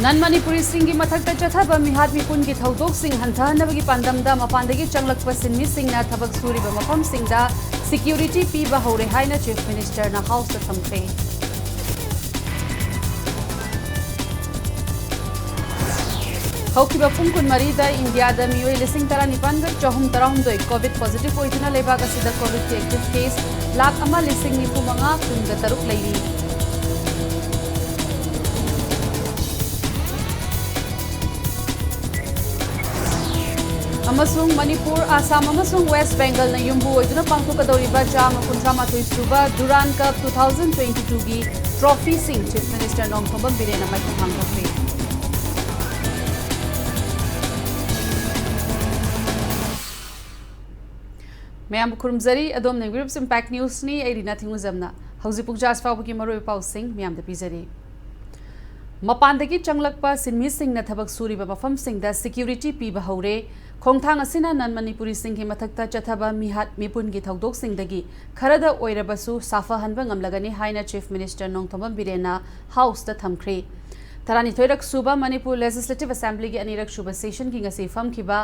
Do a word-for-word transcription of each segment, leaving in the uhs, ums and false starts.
ꯅꯟ ꯃꯅꯤꯄꯨꯔꯤꯁꯤꯡꯒꯤ ꯃꯊꯛꯇ ꯆꯠꯊꯕ ꯃꯤꯍꯥꯠ ꯃꯤꯄꯨꯟꯒꯤ ꯊꯧꯗꯣꯛꯁꯤꯡ ꯍꯟꯊꯍꯟꯅꯕꯒꯤ ꯄꯥꯟꯗꯝꯗ ꯃꯄꯥꯟꯗꯒꯤ ꯆꯪꯂꯛꯄ ꯁꯤꯟꯃꯤꯁꯤꯡꯅ ꯊꯕꯛ ꯁꯨꯔꯤꯕ ꯃꯐꯝꯁꯤꯡꯗ ꯁꯤꯀ꯭ꯌꯨꯔꯤꯇꯤ ꯄꯤꯕ ꯍꯧꯔꯦ ꯍꯥꯏꯅ ꯆꯤꯐ ꯃꯤꯅꯤꯁꯇꯔꯅ ꯍꯥꯎꯁꯇ ꯊꯝꯈ꯭ꯔꯦ꯫ ꯍꯧꯈꯤꯕ ꯄꯨꯡ ꯀꯨꯟꯃꯔꯤꯗ ꯏꯟꯗꯤꯌꯥꯗ ꯃꯤꯑꯣꯏ ꯂꯤꯁꯤꯡ ꯇꯔꯥꯅꯤꯄꯥꯟꯒ ꯆꯍꯨꯝ ꯇꯔꯥꯍꯨꯝꯗꯣꯏ ꯀꯣꯚꯤꯗ ꯄꯣꯖꯤꯇꯤꯚ ꯑꯣꯏꯗꯨꯅ ꯂꯩꯕꯥꯛ ꯑꯁꯤꯗ ꯀꯣꯚꯤꯗꯀꯤ ꯑꯦꯛꯇꯤꯚ ꯀꯦꯁ ꯂꯥꯈ ꯑꯃ ꯂꯤꯁꯤꯡ ꯅꯤꯐꯨ ꯃꯉꯥ ꯀꯨꯟꯒ ꯇꯔꯨꯛ ꯂꯩꯔꯤ꯫ ꯑꯃꯁꯨꯡ ꯃꯅꯤꯄꯨꯔ, ꯑꯁꯥꯝ ꯑꯃꯁꯨꯡ ꯋꯦꯁ꯭ꯠ ꯕꯦꯡꯒꯜꯅ ꯌꯨꯝꯕꯨ ꯑꯣꯏꯗꯨꯅ ꯄꯥꯡꯊꯣꯛꯀꯗꯧꯔꯤꯕ ꯆꯥꯝꯃ ꯀꯨꯟꯊ꯭ꯔꯥ ꯃꯥꯊꯣꯏ ꯁꯨꯕ Durand cup two thousand twenty ꯇꯨꯒꯤ ꯇ꯭ꯔꯣꯐꯤꯁꯤꯡ ꯆꯤꯐ ꯃꯤꯅꯤꯁꯇꯔ ꯅꯣꯡꯊꯣꯝꯕꯝ ꯕꯤꯔꯦꯟꯅ ꯃꯥꯏꯈꯨꯝ ꯍꯥꯡꯗꯣꯛꯈ꯭ꯔꯦ꯫ ꯃꯌꯥꯝꯕꯨ ꯈꯨꯔꯨꯝꯖꯔꯤ꯫ ꯑꯗꯣꯝꯅ ꯌꯦꯡꯕꯤꯔꯤꯕꯁꯤ ꯏꯝꯄꯦꯛ ꯅ꯭ꯌꯨꯁꯅꯤ꯫ ꯑꯩ ꯔꯤꯅꯥ ꯊꯤꯡꯉꯨꯖꯝꯅ ꯍꯧꯖꯤꯛ ꯄꯨꯡ ꯖꯥ ꯑꯁꯤ ꯐꯥꯎꯕꯒꯤ ꯃꯔꯨꯑꯣꯏꯕ ꯄꯥꯎꯁꯤꯡ ꯃꯌꯥꯝꯗ ꯄꯤꯖꯔꯤ꯫ ꯃꯄꯥꯟꯗꯒꯤ ꯆꯪꯂꯛꯄ ꯁꯤꯟꯃꯤꯁꯤꯡꯅ ꯊꯕꯛ ꯁꯨꯔꯤꯕ ꯃꯐꯝꯁꯤꯡꯗ ꯁꯤꯀ꯭ꯌꯨꯔꯤꯇꯤ ꯄꯤꯕ ꯍꯧꯔꯦ꯫ ꯈꯣꯡꯊꯥꯡ ꯑꯁꯤꯅ ꯅꯟ ꯃꯅꯤꯄꯨꯔꯤꯁꯤꯡꯒꯤ ꯃꯊꯛꯇ ꯆꯠꯊꯕ ꯃꯤꯍꯥꯠ ꯃꯤꯄꯨꯟꯒꯤ ꯊꯧꯗꯣꯛꯁꯤꯡꯗꯒꯤ ꯈꯔꯗ ꯑꯣꯏꯔꯕꯁꯨ ꯁꯥꯐꯍꯟꯕ ꯉꯝꯂꯒꯅꯤ ꯍꯥꯏꯅ ꯆꯤꯐ ꯃꯤꯅꯤꯁꯇꯔ ꯅꯣꯡꯊꯣꯝꯕꯝ ꯕꯤꯔꯦꯟꯅ ꯍꯥꯎꯁꯇ ꯊꯝꯈ꯭ꯔꯦ꯫ ꯇꯔꯥꯅꯤꯊꯣꯏꯔꯛ ꯁꯨꯕ ꯃꯅꯤꯄꯨꯔ ꯂꯦꯖꯤꯁꯂꯦꯇꯤꯚ ꯑꯁꯦꯝꯕ꯭ꯂꯤꯒꯤ ꯑꯅꯤꯔꯛ ꯁꯨꯕ ꯁꯦꯁꯟꯒꯤ ꯉꯁꯤ ꯐꯝꯈꯤꯕ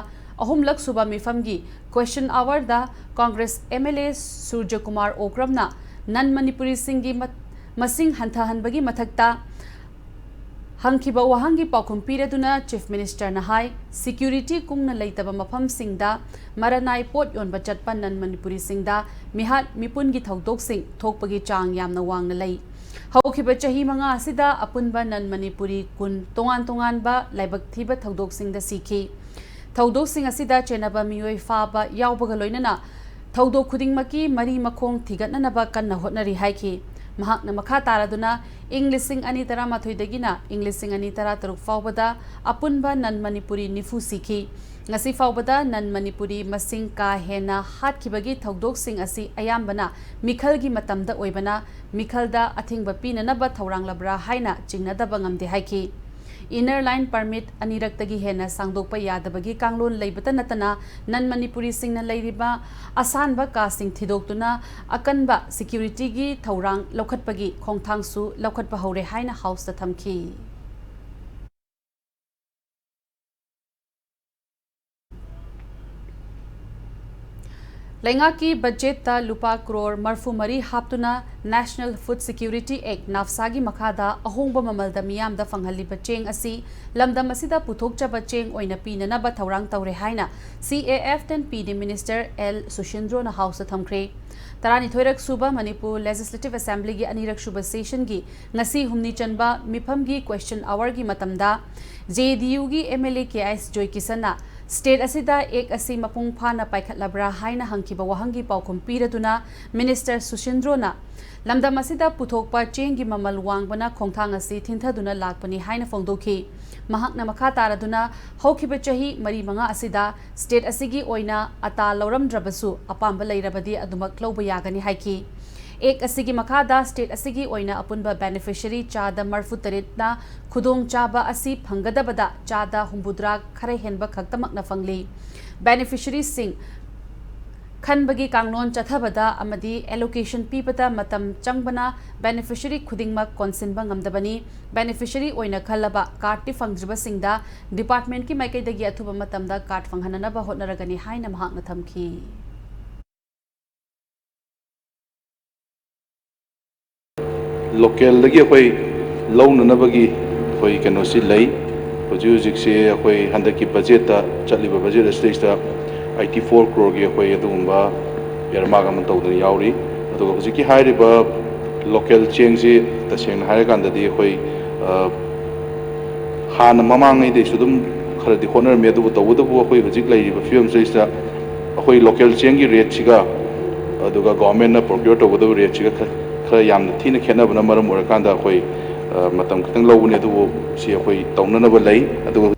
ꯑꯍꯨꯝꯂꯛ ꯁꯨꯕ ꯃꯤꯐꯝꯒꯤ ꯀ꯭ꯋꯦꯁꯟ ꯑꯋꯥꯔꯗ Congress M L A Surajkumar ꯑꯣꯀ꯭ꯔꯝꯅ ꯅꯟ ꯃꯅꯤꯄꯨꯔꯤꯁꯤꯡꯒꯤ ꯃ-, ꯃꯁꯤꯡ ꯍꯟꯊꯍꯟꯕꯒꯤ ꯃꯊꯛꯇ ꯍꯪꯈꯤꯕ ꯋꯥꯍꯪꯒꯤ ꯄꯥꯎꯈꯨꯝ ꯄꯤꯔꯗꯨꯅ ꯆꯤꯐ ꯃꯤꯅꯤꯁꯇꯔꯅ ꯍꯥꯏ, ꯁꯤꯀ꯭ꯌꯨꯔꯤꯇꯤ ꯀꯨꯡꯅ ꯂꯩꯇꯕ ꯃꯐꯝꯁꯤꯡꯗ ꯃꯔꯅꯥꯏ ꯄꯣꯠ ꯌꯣꯟꯕ ꯆꯠꯄ ꯅꯟ ꯃꯅꯤꯄꯨꯔꯤꯁꯤꯡꯗ ꯃꯤꯍꯥꯠ ꯃꯤꯄꯨꯟꯒꯤ ꯊꯧꯗꯣꯛꯁꯤꯡ ꯊꯣꯛꯄꯒꯤ ꯆꯥꯡ ꯌꯥꯝꯅ ꯋꯥꯡꯅ ꯂꯩ꯫ ꯍꯧꯈꯤꯕ ꯆꯍꯤ ꯃꯉꯥ ꯑꯁꯤꯗ ꯑꯄꯨꯟꯕ ꯅꯟ ꯃꯅꯤꯄꯨꯔꯤ ꯀꯨꯟ ꯇꯣꯉꯥꯟ ꯇꯣꯉꯥꯟꯕ ꯂꯥꯏꯕꯛ ꯊꯤꯕ ꯊꯧꯗꯣꯛꯁꯤꯡꯗ ꯁꯤꯈꯤ꯫ ꯊꯧꯗꯣꯛꯁꯤꯡ ꯑꯁꯤꯗ ꯆꯦꯟꯅꯕ ꯃꯤꯑꯣꯏ ꯐꯥꯕ ꯌꯥꯎꯕꯒ ꯂꯣꯏꯅꯅ ꯊꯧꯗꯣꯛ ꯈꯨꯗꯤꯡꯃꯛꯀꯤ ꯃꯔꯤ ꯃꯈꯣꯡ ꯊꯤꯒꯠꯅꯅꯕ ꯀꯟꯅ ꯍꯣꯠꯅꯔꯤ ꯍꯥꯏꯈꯤ꯫ ꯃꯍꯥꯛꯅ ꯃꯈꯥ ꯇꯥꯔꯗꯨꯅ ꯏꯪ ꯂꯤꯁꯤꯡ ꯑꯅꯤ ꯇꯔꯥꯃꯥꯊꯣꯏꯗꯒꯤꯅ ꯏꯪ ꯂꯤꯁꯤꯡ ꯑꯅꯤ ꯇꯔꯥꯇꯔꯨꯛ ꯐꯥꯎꯕꯗ ꯑꯄꯨꯟꯕ ꯅꯟ ꯃꯅꯤꯄꯨꯔꯤ ꯅꯤꯐꯨ ꯁꯤꯈꯤ꯫ ꯉꯁꯤ ꯐꯥꯎꯕꯗ ꯅꯟ ꯃꯅꯤꯄꯨꯔꯤ ꯃꯁꯤꯡ ꯀꯥ ꯍꯦꯟꯅ ꯍꯥꯠꯈꯤꯕꯒꯤ ꯊꯧꯗꯣꯛꯁꯤꯡ ꯑꯁꯤ ꯑꯌꯥꯝꯕꯅ ꯃꯤꯈꯜꯒꯤ ꯃꯇꯝꯗ ꯑꯣꯏꯕꯅ ꯃꯤꯈꯜꯗ ꯑꯊꯤꯡꯕ ꯄꯤꯅꯅꯕ ꯊꯧꯔꯥꯡꯂꯕ꯭ꯔꯥ ꯍꯥꯏꯅ ꯆꯤꯡꯅꯗꯕ ꯉꯝꯗꯦ ꯍꯥꯏꯈꯤ꯫ ꯏꯟꯅꯔ ꯂꯥꯏꯟ ꯄꯔꯃꯤꯠ ꯑꯅꯤꯔꯛꯇꯒꯤ ꯍꯦꯟꯅ ꯁꯥꯡꯗꯣꯛꯄ ꯌꯥꯗꯕꯒꯤ ꯀꯥꯡꯂꯣꯟ ꯂꯩꯕꯇ ꯅꯠꯇꯅ ꯅꯟ ꯃꯅꯤꯄꯨꯔꯤꯁꯤꯡꯅ ꯂꯩꯔꯤꯕ ꯑꯁꯥꯟꯕ ꯀꯥꯁꯤꯡ ꯊꯤꯗꯣꯛꯇꯨꯅ ꯑꯀꯟꯕ ꯁꯤꯀ꯭ꯌꯨꯔꯤꯇꯤꯒꯤ ꯊꯧꯔꯥꯡ ꯂꯧꯈꯠꯄꯒꯤ ꯈꯣꯡꯊꯥꯡꯁꯨ ꯂꯧꯈꯠꯄ ꯍꯧꯔꯦ ꯍꯥꯏꯅ ꯍꯥꯎꯁꯇ ꯊꯝꯈꯤ꯫ ꯂꯩꯉꯥꯛꯀꯤ ꯕꯖꯦꯠꯇ ꯂꯨꯄꯥ ꯀ꯭ꯔꯣꯔ ꯃꯔꯤꯐꯨ ꯃꯔꯤ ꯍꯥꯞꯇꯨꯅ National Food Security Act, ꯅꯥꯐꯁꯥꯒꯤ ꯃꯈꯥꯗ ꯑꯍꯣꯡꯕ ꯃꯃꯜꯗ ꯃꯤꯌꯥꯝꯗ ꯐꯪꯍꯜꯂꯤꯕ ꯆꯦꯡ ꯑꯁꯤ ꯂꯝꯗꯝ ꯑꯁꯤꯗ ꯄꯨꯊꯣꯛꯆꯕ ꯆꯦꯡ ꯑꯣꯏꯅ ꯄꯤꯅꯅꯕ ꯊꯧꯔꯥꯡ ꯇꯧꯔꯦ ꯍꯥꯏꯅ C A F and P D Minister L ꯁꯨꯁꯤꯟꯗ꯭ꯔꯣꯅ ꯍꯥꯎꯁꯇ ꯊꯝꯈ꯭ꯔꯦ꯫ ꯇꯔꯥꯅꯤꯊꯣꯏꯔꯛ ꯁꯨꯕ ꯃꯅꯤꯄꯨꯔ Legislative Assemblyꯒꯤ ꯑꯅꯤꯔꯛ ꯁꯨꯕ sessionꯒꯤ ꯉꯁꯤ ꯍꯨꯝꯅꯤ ꯆꯟꯕ ꯃꯤꯐꯝꯒꯤ question hourꯒꯤ ꯃꯇꯝꯗ J D Uꯒꯤ M L A K I S ꯖꯣꯏꯀꯤꯁꯟꯅ state ꯑꯁꯤꯗ Act ꯑꯁꯤ ꯃꯄꯨꯡ ꯐꯥꯅ ꯄꯥꯏꯈꯠꯂꯕ꯭ꯔꯥ ꯍꯥꯏꯅ ꯍꯪꯈꯤꯕ ꯋꯥꯍꯪꯒꯤ ꯄꯥꯎꯈꯨꯝ ꯄꯤꯔꯗꯨꯅ Minister ꯁꯨꯁꯤꯟꯗ꯭ꯔꯣꯅ ꯂꯝꯗꯝ ꯑꯁꯤꯗ ꯄꯨꯊꯣꯛꯄ ꯆꯦꯡꯒꯤ ꯃꯃꯜ ꯋꯥꯡꯕꯅ ꯈꯣꯡꯊꯥꯡ ꯑꯁꯤ ꯊꯤꯟꯊꯗꯨꯅ ꯂꯥꯛꯄꯅꯤ ꯍꯥꯏꯅ ꯐꯣꯡꯗꯣꯛꯈꯤ꯫ ꯃꯍꯥꯛꯅ ꯃꯈꯥ ꯇꯥꯔꯗꯨꯅ ꯍꯧꯈꯤꯕ ꯆꯍꯤ ꯃꯔꯤ ꯃꯉꯥ ꯑꯁꯤꯗ state ꯑꯁꯤꯒꯤ ꯑꯣꯏꯅ ꯑꯇꯥ ꯂꯧꯔꯝꯗ꯭ꯔꯕꯁꯨ ꯑꯄꯥꯝꯕ ꯂꯩꯔꯕꯗꯤ ꯑꯗꯨꯃꯛ ꯂꯧꯕ ꯌꯥꯒꯅꯤ ꯍꯥꯏꯈꯤ꯫ Act ꯑꯁꯤꯒꯤ ꯃꯈꯥꯗ state ꯑꯁꯤꯒꯤ ꯑꯣꯏꯅ ꯑꯄꯨꯟꯕ beneficiary ꯆꯥꯗ ꯃꯔꯤꯐꯨ ꯇꯔꯦꯠꯅ ꯈꯨꯗꯣꯡꯆꯥꯕ ꯑꯁꯤ ꯐꯪꯒꯗꯕꯗ ꯆꯥꯗ ꯍꯨꯝꯐꯨꯇꯔꯥ ꯈꯔ ꯍꯦꯟꯕ ꯈꯛꯇꯃꯛꯅ ꯐꯪꯂꯤ꯫ Beneficiaryꯁꯤꯡ ꯈꯟꯕꯒꯤ ꯀꯥꯡꯂꯣꯟ ꯆꯠꯊꯕꯗ ꯑꯃꯗꯤ allocation ꯄꯤꯕꯗ ꯃꯇꯝ ꯆꯪꯕꯅ beneficiary ꯈꯨꯗꯤꯡꯃꯛ ꯀꯣꯟꯁꯤꯟꯕ ꯉꯝꯗꯕꯅꯤ꯫ Beneficiary ꯑꯣꯏꯅ ꯈꯜꯂꯕ cardꯇꯤ ꯐꯪꯗ꯭ꯔꯤꯕꯁꯤꯡꯗ departmentꯀꯤ ꯃꯥꯏꯀꯩꯗꯒꯤ ꯑꯊꯨꯕ ꯃꯇꯝꯗ card ꯐꯪꯍꯟꯅꯅꯕ ꯍꯣꯠꯅꯔꯒꯅꯤ ꯍꯥꯏꯅ ꯃꯍꯥꯛꯅ ꯊꯝꯈꯤ꯫ Localꯗꯒꯤ ꯑꯩꯈꯣꯏ ꯂꯧꯅꯅꯕꯒꯤ ꯑꯩꯈꯣꯏ ꯀꯩꯅꯣꯁꯤ ꯂꯩ꯫ ꯍꯧꯖꯤꯛ ꯍꯧꯖꯤꯛꯁꯦ ꯑꯩꯈꯣꯏ ꯍꯟꯗꯛꯀꯤ ꯕꯖꯦꯠꯇ, ꯆꯠꯂꯤꯕ ꯕꯖꯦꯠ ꯑꯁꯤꯗꯩꯁꯤꯗ eighty four crore ꯑꯗꯨꯒꯨꯝꯕ earmark ꯑꯃ ꯇꯧꯗꯅ ꯌꯥꯎꯔꯤ꯫ ꯑꯗꯨꯒ ꯍꯧꯖꯤꯛꯀꯤ ꯍꯥꯏꯔꯤꯕ local ꯆꯦꯡꯁꯤ ꯇꯁꯦꯡꯅ ꯍꯥꯏꯔꯀꯥꯟꯗꯗꯤ ꯑꯩꯈꯣꯏ ꯍꯥꯟꯅ ꯃꯃꯥꯡꯉꯩꯗꯩꯁꯨ ꯑꯗꯨꯝ ꯈꯔꯗꯤ ꯍꯣꯠꯅꯔꯝꯃꯤ꯫ ꯑꯗꯨꯕꯨ ꯇꯧꯕꯇꯕꯨ ꯑꯩꯈꯣꯏ ꯍꯧꯖꯤꯛ ꯂꯩꯔꯤꯕ ꯐꯤꯕꯝꯁꯤꯗꯩꯁꯤꯗ ꯑꯩꯈꯣꯏ local ꯆꯦꯡꯒꯤ rateꯁꯤꯒ ꯑꯗꯨꯒ governmentꯅ procure ꯇꯧꯒꯗꯕ rateꯁꯤꯒ ꯈꯔ ꯈꯔ ꯌꯥꯝꯅ ꯊꯤꯅ ꯈꯦꯠꯅꯕꯅ ꯃꯔꯝ ꯑꯣꯏꯔꯀꯥꯟꯗ ꯑꯩꯈꯣꯏ ꯃꯇꯝ ꯈꯤꯇꯪ ꯂꯧꯒꯅꯤ꯫ ꯑꯗꯨꯕꯨ ꯁꯤ ꯑꯩꯈꯣꯏ ꯇꯧꯅꯅꯕ ꯂꯩ꯫ ꯑꯗꯨꯒ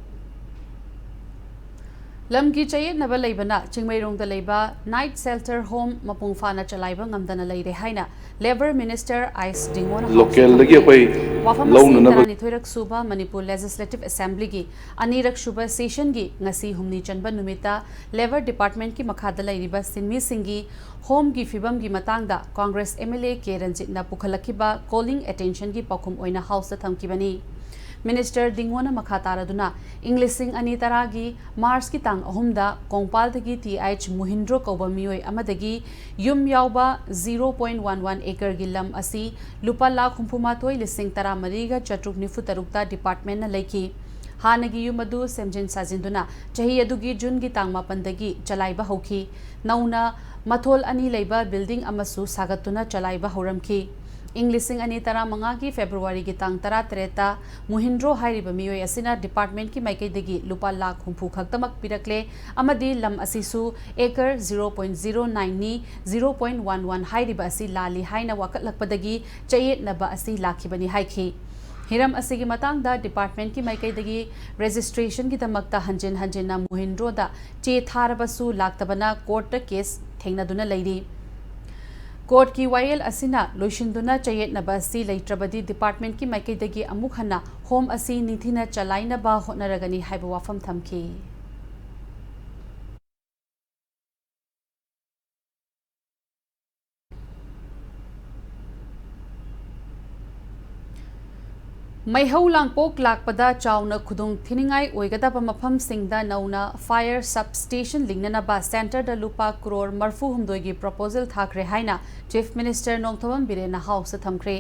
ꯂꯝꯒꯤ ꯆꯌꯦꯠꯅꯕ ꯂꯩꯕꯅ ꯆꯤꯡꯃꯩꯔꯣꯡꯗ ꯂꯩꯕ night shelter home ꯃꯄꯨꯡ ꯐꯥꯅ ꯆꯂꯥꯏꯕ ꯉꯝꯗꯅ ꯂꯩꯔꯦ ꯍꯥꯏꯅ Labour Minister ꯑꯥꯏꯁ ꯗꯤꯡꯉꯣꯅ ꯍꯥꯎꯁꯇ Localꯗꯒꯤ ꯊꯝꯈꯤ꯫ ꯑꯩꯈꯣꯏ ꯋꯥꯐꯝ ꯑꯁꯤ ꯂꯧꯅꯅꯕ ꯇꯔꯥꯅꯤꯊꯣꯏꯔꯛ ꯁꯨꯕ ꯃꯅꯤꯄꯨꯔ Legislative Assemblyꯒꯤ ꯑꯅꯤꯔꯛ ꯁꯨꯕ sessionꯒꯤ ꯉꯁꯤ ꯍꯨꯝꯅꯤ ꯆꯟꯕ ꯅꯨꯃꯤꯠꯇ Labour Departmentꯀꯤ ꯃꯈꯥꯗ ꯂꯩꯔꯤꯕ ꯁꯤꯟꯃꯤꯁꯤꯡꯒꯤ homeꯒꯤ ꯐꯤꯕꯝꯒꯤ ꯃꯇꯥꯡꯗ Congress M L A K ꯔꯟꯖꯤꯠꯅ ꯄꯨꯈꯠꯂꯛꯈꯤꯕ calling attentionꯒꯤ ꯄꯥꯎꯈꯨꯝ ꯑꯣꯏꯅ ꯍꯥꯎꯁꯇ ꯊꯝꯈꯤꯕꯅꯤ꯫ ꯃꯤꯅꯤꯁꯇꯔ ꯗꯤꯡꯉꯣꯅ ꯃꯈꯥ ꯇꯥꯔꯗꯨꯅ, ꯏꯪ ꯂꯤꯁꯤꯡ ꯑꯅꯤ ꯇꯔꯥꯒꯤ ꯃꯥꯔꯆꯀꯤ ꯇꯥꯡ ꯑꯍꯨꯝꯗ ꯀꯣꯡꯄꯥꯜꯗꯒꯤ ꯇꯤ ꯑꯩꯆ ꯃꯨꯍꯤꯟꯗ꯭ꯔꯣ ꯀꯧꯕ ꯃꯤꯑꯣꯏ ꯑꯃꯗꯒꯤ ꯌꯨꯝ ꯌꯥꯎꯕ zero point one one acreꯒꯤ ꯂꯝ ꯑꯁꯤ ꯂꯨꯄꯥ ꯂꯥꯈ ꯍꯨꯝꯐꯨ ꯃꯥꯊꯣꯏ ꯂꯤꯁꯤꯡ ꯇꯔꯥ ꯃꯔꯤꯒ ꯆꯥꯇ꯭ꯔꯨꯛ ꯅꯤꯐꯨ ꯇꯔꯨꯛꯇ departmentꯅ ꯂꯩꯈꯤ꯫ ꯍꯥꯟꯅꯒꯤ ꯌꯨꯝ ꯑꯗꯨ ꯁꯦꯝꯖꯤꯟ ꯁꯥꯖꯤꯟꯗꯨꯅ ꯆꯍꯤ ꯑꯗꯨꯒꯤ ꯖꯨꯟꯒꯤ ꯇꯥꯡ ꯃꯥꯄꯟꯗꯒꯤ ꯆꯂꯥꯏꯕ ꯍꯧꯈꯤ꯫ ꯅꯧꯅ ꯃꯊꯣꯜ ꯑꯅꯤ ꯂꯩꯕ building ꯑꯃꯁꯨ ꯁꯥꯒꯠꯇꯨꯅ ꯆꯂꯥꯏꯕ ꯍꯧꯔꯝꯈꯤ꯫ ꯏꯪ ꯂꯤꯁꯤꯡ ꯑꯅꯤ ꯇꯔꯥꯃꯉꯥꯒꯤ ꯐꯦꯕ꯭ꯔꯨꯋꯥꯔꯤꯒꯤ ꯇꯥꯡ ꯇꯔꯥꯇꯔꯦꯠꯇ ꯃꯨꯍꯤꯟꯗ꯭ꯔꯣ ꯍꯥꯏꯔꯤꯕ ꯃꯤꯑꯣꯏ ꯑꯁꯤꯅ departmentꯀꯤ ꯃꯥꯏꯀꯩꯗꯒꯤ ꯂꯨꯄꯥ ꯂꯥꯈ ꯍꯨꯝꯐꯨ ꯈꯛꯇꯃꯛ ꯄꯤꯔꯛꯂꯦ ꯑꯃꯗꯤ ꯂꯝ ꯑꯁꯤꯁꯨ acre zero point zero nineꯅꯤ, zero point one one ꯍꯥꯏꯔꯤꯕ ꯑꯁꯤ ꯂꯥꯜꯂꯤ ꯍꯥꯏꯅ ꯋꯥꯀꯠꯂꯛꯄꯗꯒꯤ ꯆꯌꯦꯠꯅꯕ ꯑꯁꯤ ꯂꯥꯛꯈꯤꯕꯅꯤ ꯍꯥꯏꯈꯤ꯫ ꯍꯤꯔꯝ ꯑꯁꯤꯒꯤ ꯃꯇꯥꯡꯗ departmentꯀꯤ ꯃꯥꯏꯀꯩꯗꯒꯤ registrationꯒꯤꯗꯃꯛꯇ ꯍꯟꯖꯤꯟ ꯍꯟꯖꯤꯟꯅ ꯃꯨꯍꯤꯟꯗ꯭ꯔꯣꯗ ꯆꯦ ꯊꯥꯔꯕꯁꯨ ꯂꯥꯛꯇꯕꯅ courtꯇ case ꯊꯦꯡꯅꯗꯨꯅ ꯂꯩꯔꯤ꯫ Courtꯀꯤ ꯋꯥꯌꯦꯜ ꯑꯁꯤꯅ ꯂꯣꯏꯁꯤꯟꯗꯨꯅ ꯆꯌꯦꯠꯅꯕ ꯑꯁꯤ ꯂꯩꯇ꯭ꯔꯕꯗꯤ departmentꯀꯤ ꯃꯥꯏꯀꯩꯗꯒꯤ ꯑꯃꯨꯛ ꯍꯟꯅ ꯍꯣꯝ ꯑꯁꯤ ꯅꯤꯡꯊꯤꯅ ꯆꯂꯥꯏꯅꯕ ꯍꯣꯠꯅꯔꯒꯅꯤ ꯍꯥꯏꯕ ꯋꯥꯐꯝ ꯊꯝꯈꯤ꯫ ꯃꯩꯍꯧ ꯂꯥꯡꯄꯣꯛ ꯂꯥꯛꯄꯗ ꯆꯥꯎꯅ ꯈꯨꯗꯣꯡ ꯊꯤꯅꯤꯡꯉꯥꯏ ꯑꯣꯏꯒꯗꯕ ꯃꯐꯝꯁꯤꯡꯗ ꯅꯧꯅ fire substation ꯂꯤꯡꯅꯅꯕ centreꯗ ꯂꯨꯄꯥ ꯀ꯭ꯔꯣꯔ ꯃꯔꯐꯨ ꯍꯨꯝꯗꯣꯏꯒꯤ proposal ꯊꯥꯈ꯭ꯔꯦ ꯍꯥꯏꯅ Chief Minister ꯅꯣꯡꯊꯣꯝꯕꯝ ꯕꯤꯔꯦꯟꯅ Houseꯇ ꯊꯝꯈ꯭ꯔꯦ꯫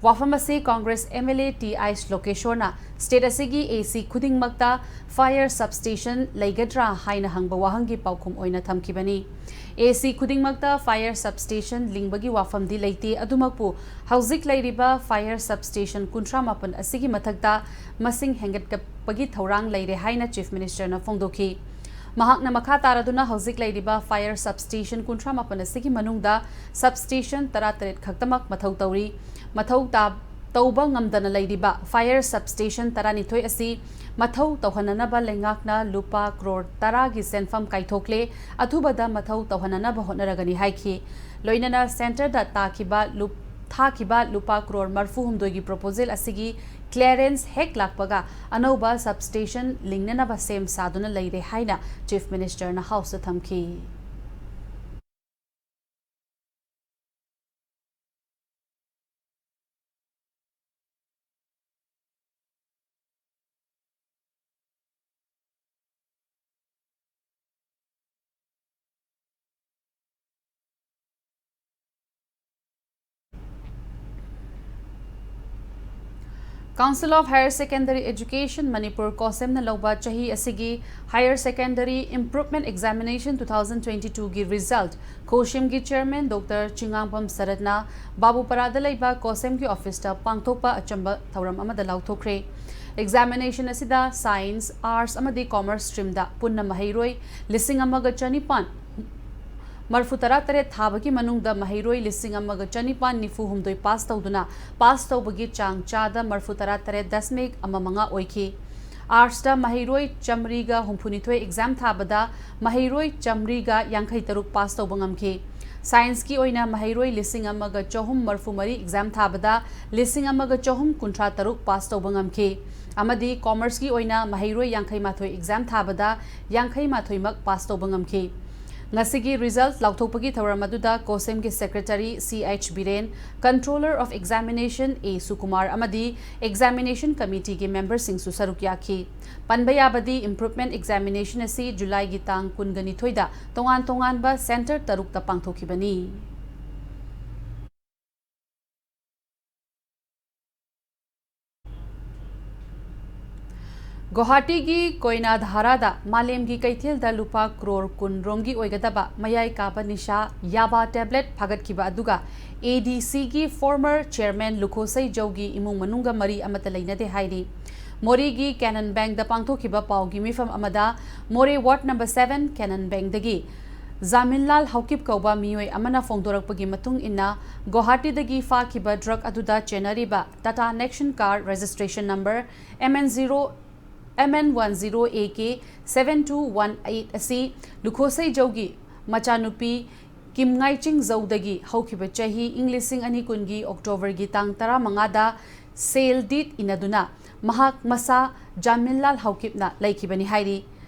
ꯋꯥꯐꯝ ꯑꯁꯤ Congress MLA ꯇꯤ ꯑꯩꯆ ꯂꯣꯀꯦꯁꯣꯔꯅ state ꯑꯁꯤꯒꯤ AC ꯈꯨꯗꯤꯡꯃꯛꯇ fire substation ꯂꯩꯒꯗ꯭ꯔꯥ ꯍꯥꯏꯅ ꯍꯪꯕ ꯋꯥꯍꯪꯒꯤ ꯄꯥꯎꯈꯨꯝ ꯑꯣꯏꯅ ꯊꯝꯈꯤꯕꯅꯤ꯫ AC ꯈꯨꯗꯤꯡꯃꯛꯇ fire substation ꯂꯤꯡꯕꯒꯤ ꯋꯥꯐꯝꯗꯤ ꯂꯩꯇꯦ, ꯑꯗꯨꯃꯛꯄꯨ ꯍꯧꯖꯤꯛ ꯂꯩꯔꯤꯕ fire substation ꯀꯨꯟꯊ꯭ꯔꯥ ꯃꯥꯄꯟ ꯑꯁꯤꯒꯤ ꯃꯊꯛꯇ ꯃꯁꯤꯡ ꯍꯦꯟꯒꯠꯄꯒꯤ ꯊꯧꯔꯥꯡ ꯂꯩꯔꯦ ꯍꯥꯏꯅ Chief Ministerꯅ ꯐꯣꯡꯗꯣꯛꯈꯤ꯫ ꯃꯍꯥꯛꯅ ꯃꯈꯥ ꯇꯥꯔꯗꯨꯅ ꯍꯧꯖꯤꯛ ꯂꯩꯔꯤꯕ fire substation ꯀꯨꯟꯊ꯭ꯔꯥ ꯃꯥꯄꯟ ꯑꯁꯤꯒꯤ ꯃꯅꯨꯡꯗ substation ꯇꯔꯥꯇꯔꯦꯠ ꯈꯛꯇꯃꯛ ꯃꯊꯧ ꯇꯧꯔꯤ꯫ ꯃꯊꯧ ꯇꯥ-, ꯇꯧꯕ ꯉꯝꯗꯅ ꯂꯩꯔꯤꯕ fire substation ꯇꯔꯥꯅꯤꯊꯣꯏ ꯑꯁꯤ ꯃꯊꯧ ꯇꯧꯍꯟꯅꯅꯕ ꯂꯩꯉꯥꯛꯅ ꯂꯨꯄꯥ ꯀ꯭ꯔꯣꯔ ꯇꯔꯥꯒꯤ ꯁꯦꯟꯐꯝ ꯀꯥꯏꯊꯣꯛꯂꯦ, ꯑꯊꯨꯕꯗ ꯃꯊꯧ ꯇꯧꯍꯟꯅꯅꯕ ꯍꯣꯠꯅꯔꯒꯅꯤ ꯍꯥꯏꯈꯤ꯫ ꯂꯣꯏꯅꯅ centreꯗ ꯇꯥꯈꯤꯕ ꯂꯨꯞ-, ꯊꯥꯈꯤꯕ ꯂꯨꯄꯥ ꯀ꯭ꯔꯣꯔ ꯃꯔꯐꯨ ꯍꯨꯝꯗꯣꯏꯒꯤ proposal ꯑꯁꯤꯒꯤ clearance ꯍꯦꯛ ꯂꯥꯛꯄꯒ ꯑꯅꯧꯕ substation ꯂꯤꯡꯅꯅꯕ ꯁꯦꯝ ꯁꯥꯗꯨꯅ ꯂꯩꯔꯦ ꯍꯥꯏꯅ Chief Ministerꯅ Houseꯇ ꯊꯝꯈꯤ꯫ Council of Higher Secondary Education Manipur, COHSEMꯅ ꯂꯧꯕ ꯆꯍꯤ ꯑꯁꯤꯒꯤ Higher Secondary Improvement Examination two thousand twenty-twoꯒꯤ result COHSEMꯒꯤ chairman Doctor ꯆꯤꯡꯉꯥꯝꯕꯝ ꯁꯔꯠꯅ ꯕꯥꯕꯨꯄꯥꯔꯥꯗ ꯂꯩꯕ COHSEMꯒꯤ officeꯇ ꯄꯥꯡꯊꯣꯛꯄ ꯑꯆꯝꯕ ꯊꯧꯔꯝ ꯑꯃꯗ ꯂꯥꯎꯊꯣꯛꯈ꯭ꯔꯦ꯫ Examination ꯑꯁꯤꯗ Science, Arts ꯑꯃꯗꯤ Commerce streamꯗ ꯄꯨꯟꯅ ꯃꯍꯩꯔꯣꯏ ꯂꯤꯁꯤꯡ ꯑꯃꯒ ꯆꯅꯤꯄꯥꯟ ꯃꯔꯐꯨ ꯇꯔꯥ ꯇꯔꯦꯠ ꯊꯥꯕꯒꯤ ꯃꯅꯨꯡꯗ ꯃꯍꯩꯔꯣꯏ ꯂꯤꯁꯤꯡ ꯑꯃꯒ ꯆꯅꯤꯄꯥꯟ ꯅꯤꯐꯨ ꯍꯨꯝꯗꯣꯏ pass ꯇꯧꯗꯨꯅ, pass ꯇꯧꯕꯒꯤ ꯆꯥꯡ ꯆꯥꯗ ꯃꯔꯐꯨ ꯇꯔꯥ ꯇꯔꯦꯠ ꯗꯁꯃꯤꯛ ꯑꯃ ꯃꯉꯥ ꯑꯣꯏꯈꯤ꯫ Artsꯇ ꯃꯍꯩꯔꯣꯏ ꯆꯥꯃꯔꯤꯒ ꯍꯨꯝꯐꯨ ꯅꯤꯊꯣꯏ exam ꯊꯥꯕꯗ ꯃꯍꯩꯔꯣꯏ ꯆꯥꯃꯔꯤꯒ ꯌꯥꯡꯈꯩ ꯇꯔꯨꯛ pass ꯇꯧꯕ ꯉꯝꯈꯤ꯫ Scienceꯀꯤ ꯑꯣꯏꯅ ꯃꯍꯩꯔꯣꯏ ꯂꯤꯁꯤꯡ ꯑꯃꯒ ꯆꯍꯨꯝ ꯃꯔꯐꯨ ꯃꯔꯤ exam ꯊꯥꯕꯗ ꯂꯤꯁꯤꯡ ꯑꯃꯒ ꯆꯍꯨꯝ ꯀꯨꯟꯊ꯭ꯔꯥ ꯇꯔꯨꯛ pass ꯇꯧꯕ ꯉꯝꯈꯤ꯫ ꯑꯃꯗꯤ Commerceꯀꯤ ꯑꯣꯏꯅ ꯃꯍꯩꯔꯣꯏ ꯌꯥꯡꯈꯩ ꯃꯥꯊꯣꯏ exam ꯊꯥꯕꯗ ꯌꯥꯡꯈꯩ ꯃꯥꯊꯣꯏꯃꯛ pass ꯇꯧꯕ ꯉꯝꯈꯤ꯫ ꯉꯁꯤꯒꯤ result ꯂꯥꯎꯊꯣꯛꯄꯒꯤ ꯊꯧꯔꯝ ꯑꯗꯨꯗ COHSEMꯒꯤ Secretary ꯁꯤ H Biren, Controller of Examination ꯑꯦ ꯁꯨꯀꯨꯃꯥꯔ ꯑꯃꯗꯤ Examination Committeeꯒꯤ memberꯁꯤꯡꯁꯨ ꯁꯔꯨꯛ ꯌꯥꯈꯤ꯫ ꯄꯟꯕ ꯌꯥꯕꯗꯤ, Improvement Examination ꯑꯁꯤ ꯖꯨꯂꯥꯏꯒꯤ ꯇꯥꯡ ꯀꯨꯟꯒ ꯅꯤꯊꯣꯏꯗ ꯇꯣꯉꯥꯟ ꯇꯣꯉꯥꯟꯕ centre ꯇꯔꯨꯛꯇ ꯄꯥꯡꯊꯣꯛꯈꯤꯕꯅꯤ꯫ ꯒꯨꯋꯥꯍꯥꯇꯤꯒꯤ ꯀꯣꯏꯅꯥ ꯙꯥꯔꯥꯗ ꯃꯥꯂꯦꯝꯒꯤ ꯀꯩꯊꯦꯜꯗ ꯂꯨꯄꯥ ꯀ꯭ꯔꯣꯔ ꯀꯨꯟ ꯔꯣꯝꯒꯤ ꯑꯣꯏꯒꯗꯕ ꯃꯌꯥꯏ ꯀꯥꯕ ꯅꯤꯁꯥ ꯌꯥꯕꯥ tablet ꯐꯥꯒꯠꯈꯤꯕ ꯑꯗꯨꯒ ꯑꯦ ꯗꯤ ꯁꯤꯒꯤ former chairman ꯂꯨꯈꯣꯁꯩ ꯖꯧꯒꯤ ꯏꯃꯨꯡ ꯃꯅꯨꯡꯒ ꯃꯔꯤ ꯑꯃꯠꯇ ꯂꯩꯅꯗꯦ ꯍꯥꯏꯔꯤ꯫ ꯃꯣꯔꯦꯒꯤ ꯀꯦꯅꯟ ꯕꯦꯡꯗ ꯄꯥꯡꯊꯣꯛꯈꯤꯕ ꯄꯥꯎꯒꯤ ꯃꯤꯐꯝ ꯑꯃꯗ ꯃꯣꯔꯦ ward number seven ꯀꯦꯅꯟ ꯕꯦꯡꯗꯒꯤ ꯖꯥꯃꯤꯟꯂꯥꯜ ꯍꯧꯀꯤꯞ ꯀꯧꯕ ꯃꯤꯑꯣꯏ ꯑꯃꯅ ꯐꯣꯡꯗꯣꯔꯛꯄꯒꯤ ꯃꯇꯨꯡ ꯏꯟꯅ, ꯒꯨꯋꯥꯍꯥꯇꯤꯗꯒꯤ ꯐꯥꯈꯤꯕ drug ꯑꯗꯨꯗ ꯆꯦꯟꯅꯔꯤꯕ Tata Nexon car registration number M N zero, M N one zero A K seven two one eight ꯑꯁꯤ ꯂꯨꯈꯣꯁꯩ ꯖꯧꯒꯤ ꯃꯆꯥꯅꯨꯄꯤ ꯀꯤꯝꯉꯥꯏꯆꯤꯡ ꯖꯧꯗꯒꯤ ꯍꯧꯈꯤꯕ ꯆꯍꯤ ꯏꯪ ꯂꯤꯁꯤꯡ ꯑꯅꯤ ꯀꯨꯟꯒꯤ Octoberꯒꯤ ꯇꯥꯡ ꯇꯔꯥꯃꯉꯥꯗ sale deed ꯏꯅꯗꯨꯅ ꯃꯍꯥꯛ ꯃꯁꯥ ꯖꯥꯃꯤꯟꯂꯥꯜ ꯍꯧꯀꯤꯞꯅ ꯂꯩꯈꯤꯕꯅꯤ ꯍꯥꯏꯔꯤ꯫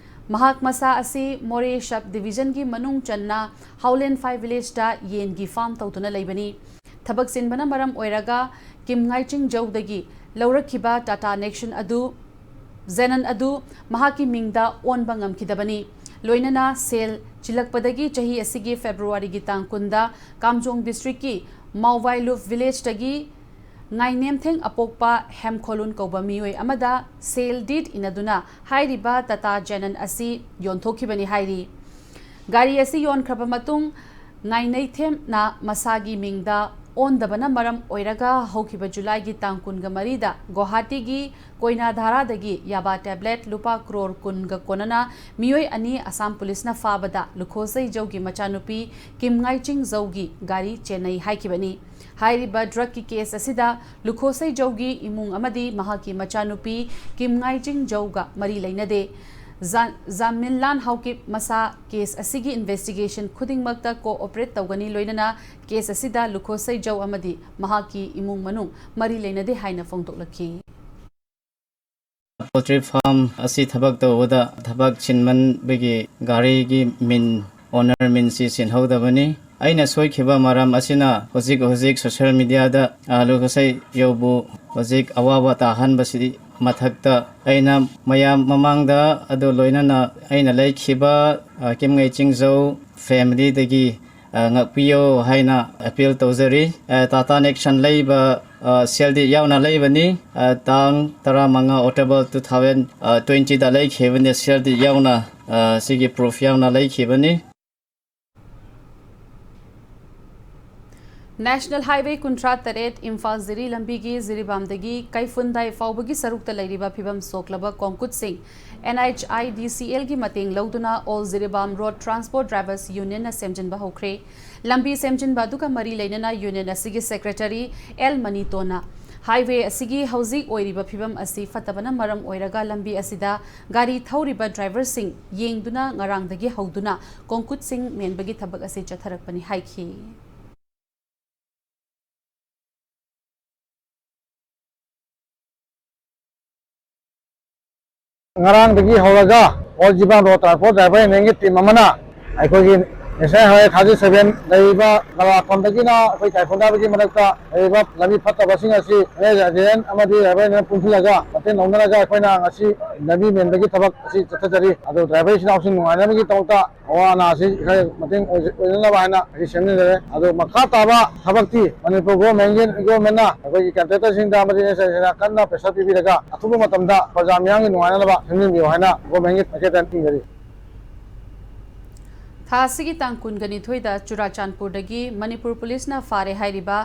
ꯃꯍꯥꯛ ꯃꯁꯥ ꯑꯁꯤ ꯃꯣꯔꯦ sub divisionꯒꯤ ꯃꯅꯨꯡ ꯆꯟꯅ ꯍꯥꯎꯂꯦꯟꯐꯥꯏ villageꯇ ꯌꯦꯟꯒꯤ farm ꯇꯧꯗꯨꯅ ꯂꯩꯕꯅꯤ꯫ ꯊꯕꯛ ꯆꯤꯟꯕꯅ ꯃꯔꯝ ꯑꯣꯏꯔꯒ ꯀꯤꯝꯉꯥꯏꯆꯤꯡ ꯖꯧꯗꯒꯤ ꯂꯧꯔꯛꯈꯤꯕ Tata Nexon ꯑꯗꯨ, ꯖꯦꯅꯟ ꯑꯗꯨ ꯃꯍꯥꯛꯀꯤ ꯃꯤꯡꯗ ꯑꯣꯟꯕ ꯉꯝꯈꯤꯗꯕꯅꯤ꯫ ꯂꯣꯏꯅꯅ sale ꯆꯤꯜꯂꯛꯄꯗꯒꯤ ꯆꯍꯤ ꯑꯁꯤꯒꯤ Februaryꯒꯤ ꯇꯥꯡ ꯀꯨꯟꯗ ꯀꯥꯝꯖꯣꯡ districtꯀꯤ ꯃꯥꯎꯕꯥꯏꯂꯨꯞ villageꯇꯒꯤ ꯉꯥꯏꯅꯦꯝꯊꯦꯡ ꯑꯄꯣꯛꯄ ꯍꯦꯝꯈꯣꯂꯨꯟ ꯀꯧꯕ ꯃꯤꯑꯣꯏ ꯑꯃꯗ ꯁꯦꯜ ꯗꯤꯠ ꯏꯅꯗꯨꯅ ꯍꯥꯏꯔꯤꯕ ꯇꯥꯇꯥ ꯖꯦꯅꯟ ꯑꯁꯤ ꯌꯣꯟꯊꯣꯛꯈꯤꯕꯅꯤ ꯍꯥꯏꯔꯤ꯫ ꯒꯥꯔꯤ ꯑꯁꯤ ꯌꯣꯟꯈ꯭ꯔꯕ ꯃꯇꯨꯡ, ꯉꯥꯏꯅꯩꯊꯦꯝꯅ ꯃꯁꯥꯒꯤ ꯃꯤꯡꯗ ꯑꯣꯟꯗꯕꯅ ꯃꯔꯝ ꯑꯣꯏꯔꯒ ꯍꯧꯈꯤꯕ ꯖꯨꯂꯥꯏꯒꯤ ꯇꯥꯡ ꯀꯨꯟꯒ ꯃꯔꯤꯗ ꯒꯨꯋꯥꯍꯥꯇꯤꯒꯤ ꯀꯣꯏꯅꯥꯙꯥꯔꯥꯗꯒꯤ ꯌꯥꯕꯥ ꯇꯦꯕ꯭ꯂꯦꯠ ꯂꯨꯄꯥ ꯀ꯭ꯔꯣꯔ ꯀꯨꯟꯒ ꯀꯣꯟꯅꯅ ꯃꯤꯑꯣꯏ ꯑꯅꯤ ꯑꯁꯥꯝ ꯄꯨꯂꯤꯁꯅ ꯐꯥꯕꯗ ꯂꯨꯈꯣꯁꯩ ꯖꯧꯒꯤ ꯃꯆꯥꯅꯨꯄꯤ ꯀꯤꯝꯉꯥꯏꯆꯤꯡ ꯖꯧꯒꯤ ꯒꯥꯔꯤ ꯆꯦꯟꯅꯩ ꯍꯥꯏꯈꯤꯕꯅꯤ꯫ ꯍꯥꯏꯔꯤꯕ ꯗ꯭ꯔꯒꯀꯤ ꯀꯦꯁ ꯑꯁꯤꯗ ꯂꯨꯈꯣꯁꯩ ꯖꯧꯒꯤ ꯏꯃꯨꯡ ꯑꯃꯗꯤ ꯃꯍꯥꯛꯀꯤ ꯃꯆꯥꯅꯨꯄꯤ ꯀꯤꯝꯉꯥꯏꯆꯤꯡ ꯖꯧꯒ ꯃꯔꯤ ꯂꯩꯅꯗꯦ꯫ ꯖꯥ-, ꯖꯥꯃꯤꯟꯂꯥꯟ ꯍꯥꯎꯀꯤꯞ ꯃꯁꯥ ꯀꯦꯁ ꯑꯁꯤꯒꯤ ꯏꯟꯚꯦꯁꯇꯤꯒꯦꯁꯟ ꯈꯨꯗꯤꯡꯃꯛꯇ ꯀꯣꯑꯣꯄꯔꯦꯠ ꯇꯧꯒꯅꯤ, ꯂꯣꯏꯅꯅ ꯀꯦꯁ ꯑꯁꯤꯗ ꯂꯨꯈꯣꯁꯩ ꯖꯧ ꯑꯃꯗꯤ ꯃꯍꯥꯛꯀꯤ ꯏꯃꯨꯡ ꯃꯅꯨꯡ ꯃꯔꯤ ꯂꯩꯅꯗꯦ ꯍꯥꯏꯅ ꯐꯣꯡꯗꯣꯛꯂꯛꯈꯤ꯫ ꯄꯣꯜꯇ꯭ꯔꯤ ꯐꯥꯔꯝ ꯑꯁꯤ ꯊꯕꯛ ꯇꯧꯕꯗ ꯊꯕꯛ ꯆꯤꯟꯃꯟꯕꯒꯤ ꯒꯥꯔꯤꯒꯤ ꯃꯤꯟ, ꯑꯣꯅꯔ ꯃꯤꯟꯁꯤ ꯁꯤꯟꯍꯧꯗꯕꯅꯤ꯫ ꯑꯩꯅ ꯁꯣꯏꯈꯤꯕ ꯃꯔꯝ ꯑꯁꯤꯅ ꯍꯧꯖꯤꯛ ꯍꯧꯖꯤꯛ ꯁꯣꯁꯤꯌꯦꯜ ꯃꯤꯗꯤꯌꯥꯗ, ꯑ, ꯂꯨꯈꯣꯁꯩ ꯖꯧꯕꯨ ꯍꯧꯖꯤꯛ ꯑꯋꯥꯕ ꯇꯥꯍꯟꯕꯁꯤ ꯃꯊꯛꯇ ꯑꯩꯅ ꯃꯌꯥꯝ ꯃꯃꯥꯡꯗ ꯑꯗꯨ ꯂꯣꯏꯅꯅ ꯑꯩꯅ ꯂꯩꯈꯤꯕ, ꯑ, ꯀꯤꯝꯉꯩ ꯆꯤꯡꯖꯧ ꯐꯦꯃꯤꯂꯤꯗꯒꯤ, ꯑ, ꯉꯥꯛꯄꯤꯌꯣ ꯍꯥꯏꯅ ꯑꯄꯤꯜ ꯇꯧꯖꯔꯤ꯫ ꯑ, ꯇꯥꯇꯥ ꯅꯦꯛꯁꯟ ꯂꯩꯕ, ꯑ, ꯁꯦꯜꯗꯤ ꯌꯥꯎꯅ ꯂꯩꯕꯅꯤ꯫ ꯑ, ꯇꯥꯡ ꯇꯔꯥꯃꯉꯥ ꯑꯣꯛꯇꯣꯕꯔ ꯇꯨ ꯊꯥꯎꯖꯟ ꯇ꯭ꯋꯦꯟꯇꯤꯗ ꯂꯩꯈꯤꯕꯅꯤ꯫ ꯁꯦꯜꯗꯤ ꯌꯥꯎꯅ, ꯑ, ꯁꯤꯒꯤ ꯄ꯭ꯔꯨꯐ ꯌꯥꯎꯅ ꯂꯩꯈꯤꯕꯅꯤ꯫ ꯅꯦꯁꯅꯦꯜ ꯍꯥꯏꯋꯦ ꯀꯨꯟꯊ꯭ꯔꯥ ꯇꯔꯦꯠ ꯏꯝꯐꯥꯜ ꯖꯤꯔꯤ ꯂꯝꯕꯤꯒꯤ ꯖꯤꯔꯤꯕꯥꯝꯗꯒꯤ ꯀꯩꯐꯨꯟꯗꯥꯏ ꯐꯥꯎꯕꯒꯤ ꯁꯔꯨꯛꯇ ꯂꯩꯔꯤꯕ ꯐꯤꯕꯝ ꯁꯣꯛꯂꯕ ꯀꯣꯡꯀꯨꯠꯁꯤꯡ ꯑꯦꯟ ꯑꯩꯆ ꯑꯥꯏ ꯗꯤ ꯁꯤ ꯑꯦꯜꯒꯤ ꯃꯇꯦꯡ ꯂꯧꯗꯨꯅ all Jiribam road transport drivers ꯌꯨꯅꯤꯌꯟꯅ ꯁꯦꯝꯖꯤꯟꯕ ꯍꯧꯈ꯭ꯔꯦ꯫ ꯂꯝꯕꯤ ꯁꯦꯝꯖꯤꯟꯕ ꯑꯗꯨꯒ ꯃꯔꯤ ꯂꯩꯅꯅ ꯌꯨꯅꯤꯌꯟ ꯑꯁꯤꯒꯤ ꯁꯦꯀ꯭ꯔꯦꯇꯔꯤ ꯑꯦꯜ ꯃꯅꯤꯇꯣꯅ ꯍꯥꯏꯋꯦ ꯑꯁꯤꯒꯤ ꯍꯧꯖꯤꯛ ꯑꯣꯏꯔꯤꯕ ꯐꯤꯕꯝ ꯑꯁꯤ ꯐꯠꯇꯕꯅ ꯃꯔꯝ ꯑꯣꯏꯔꯒ ꯂꯝꯕꯤ ꯑꯁꯤꯗ ꯒꯥꯔꯤ ꯊꯧꯔꯤꯕ ꯗ꯭ꯔꯥꯏꯚꯔꯁꯤꯡ ꯌꯦꯡꯗꯨꯅ ꯉꯔꯥꯡꯗꯒꯤ ꯍꯧꯗꯨꯅ ꯀꯣꯡꯀꯨꯠꯁꯤꯡ ꯃꯦꯟꯕꯒꯤ ꯊꯕꯛ ꯑꯁꯤ ꯆꯠꯊꯔꯛꯄꯅꯤ ꯍꯥꯏꯈꯤ꯫ ꯉꯔꯥꯡꯗꯒꯤ ꯍꯧꯔꯒ all Jiribam road transport driver ꯌꯨꯅꯤꯌꯟꯒꯤ ꯇꯤꯝ ꯑꯃꯅ ꯑꯩꯈꯣꯏꯒꯤ ꯉꯁꯥꯏ ꯍꯣꯏ ꯊꯥꯔꯇꯤ ꯁꯚꯦꯟ ꯂꯩꯔꯤꯕ ꯅꯋꯥꯈꯣꯝꯗꯒꯤꯅ ꯑꯩꯈꯣꯏ ꯀꯥꯏꯈꯣꯟꯗꯥꯕꯒꯤ ꯃꯔꯛꯇ ꯂꯩꯔꯤꯕ ꯂꯝꯕꯤ ꯐꯠꯇꯕꯁꯤꯡ ꯑꯁꯤ ꯔꯦꯖꯤꯗꯦꯟ ꯑꯃꯗꯤ ꯔꯥꯏꯕꯔꯅ ꯄꯨꯟꯁꯤꯜꯂꯒ ꯃꯇꯦꯡ ꯂꯧꯅꯔꯒ ꯑꯩꯈꯣꯏꯅ ꯉꯁꯤ ꯂꯝꯕꯤ ꯃꯦꯟꯕꯒꯤ ꯊꯕꯛ ꯑꯁꯤ ꯆꯠꯊꯖꯔꯤ꯫ ꯑꯗꯨ ꯗ꯭ꯔꯥꯏꯚꯔ ꯏꯆꯤꯟ ꯏꯅꯥꯎꯁꯤꯡ ꯅꯨꯡꯉꯥꯏꯅꯕꯒꯤ ꯗꯃꯛꯇ ꯑꯋꯥ ꯑꯅꯥꯁꯤ ꯈꯔ ꯃꯇꯦꯡ ꯑꯣꯏꯖ-, ꯑꯣꯏꯅꯅꯕ ꯍꯥꯏꯅ ꯑꯁꯤ ꯁꯦꯝꯖꯤꯟꯖꯔꯦ꯫ ꯑꯗꯨ ꯃꯈꯥ ꯇꯥꯕ ꯊꯕꯛꯇꯤ ꯃꯅꯤꯄꯨꯔ ꯒꯣꯔꯃꯦꯟꯒꯤ, ꯒꯣꯔꯃꯦꯟꯅ ꯑꯩꯈꯣꯏꯒꯤ ꯀꯟꯇ꯭ꯔꯦꯛꯇꯔꯁꯤꯡꯗ ꯑꯃꯗꯤ ꯑꯦꯁ ꯑꯦꯁ ꯀꯟꯅ ꯄ꯭ꯔꯦꯁꯔ ꯄꯤꯕꯤꯔꯒ ꯑꯊꯨꯕ ꯃꯇꯝꯗ ꯄ꯭ꯔꯖꯥ ꯃꯤꯌꯥꯝꯒꯤ ꯅꯨꯡꯉꯥꯏꯅꯅꯕ ꯁꯦꯝꯖꯤꯟꯕꯤꯌꯨ ꯍꯥꯏꯅ ꯒꯣꯔꯃꯦꯟꯒꯤ ꯃꯥꯏꯀꯩꯗ ꯅꯤꯡꯖꯔꯤ꯫ ꯊꯥ ꯑꯁꯤꯒꯤ ꯇꯥꯡ ꯀꯨꯟꯒ ꯅꯤꯊꯣꯏꯗ ꯆꯨꯔꯥꯆꯥꯟꯄꯨꯔꯗꯒꯤ ꯃꯅꯤꯄꯨꯔ ꯄꯨꯂꯤꯁꯅ ꯐꯥꯔꯦ ꯍꯥꯏꯔꯤꯕ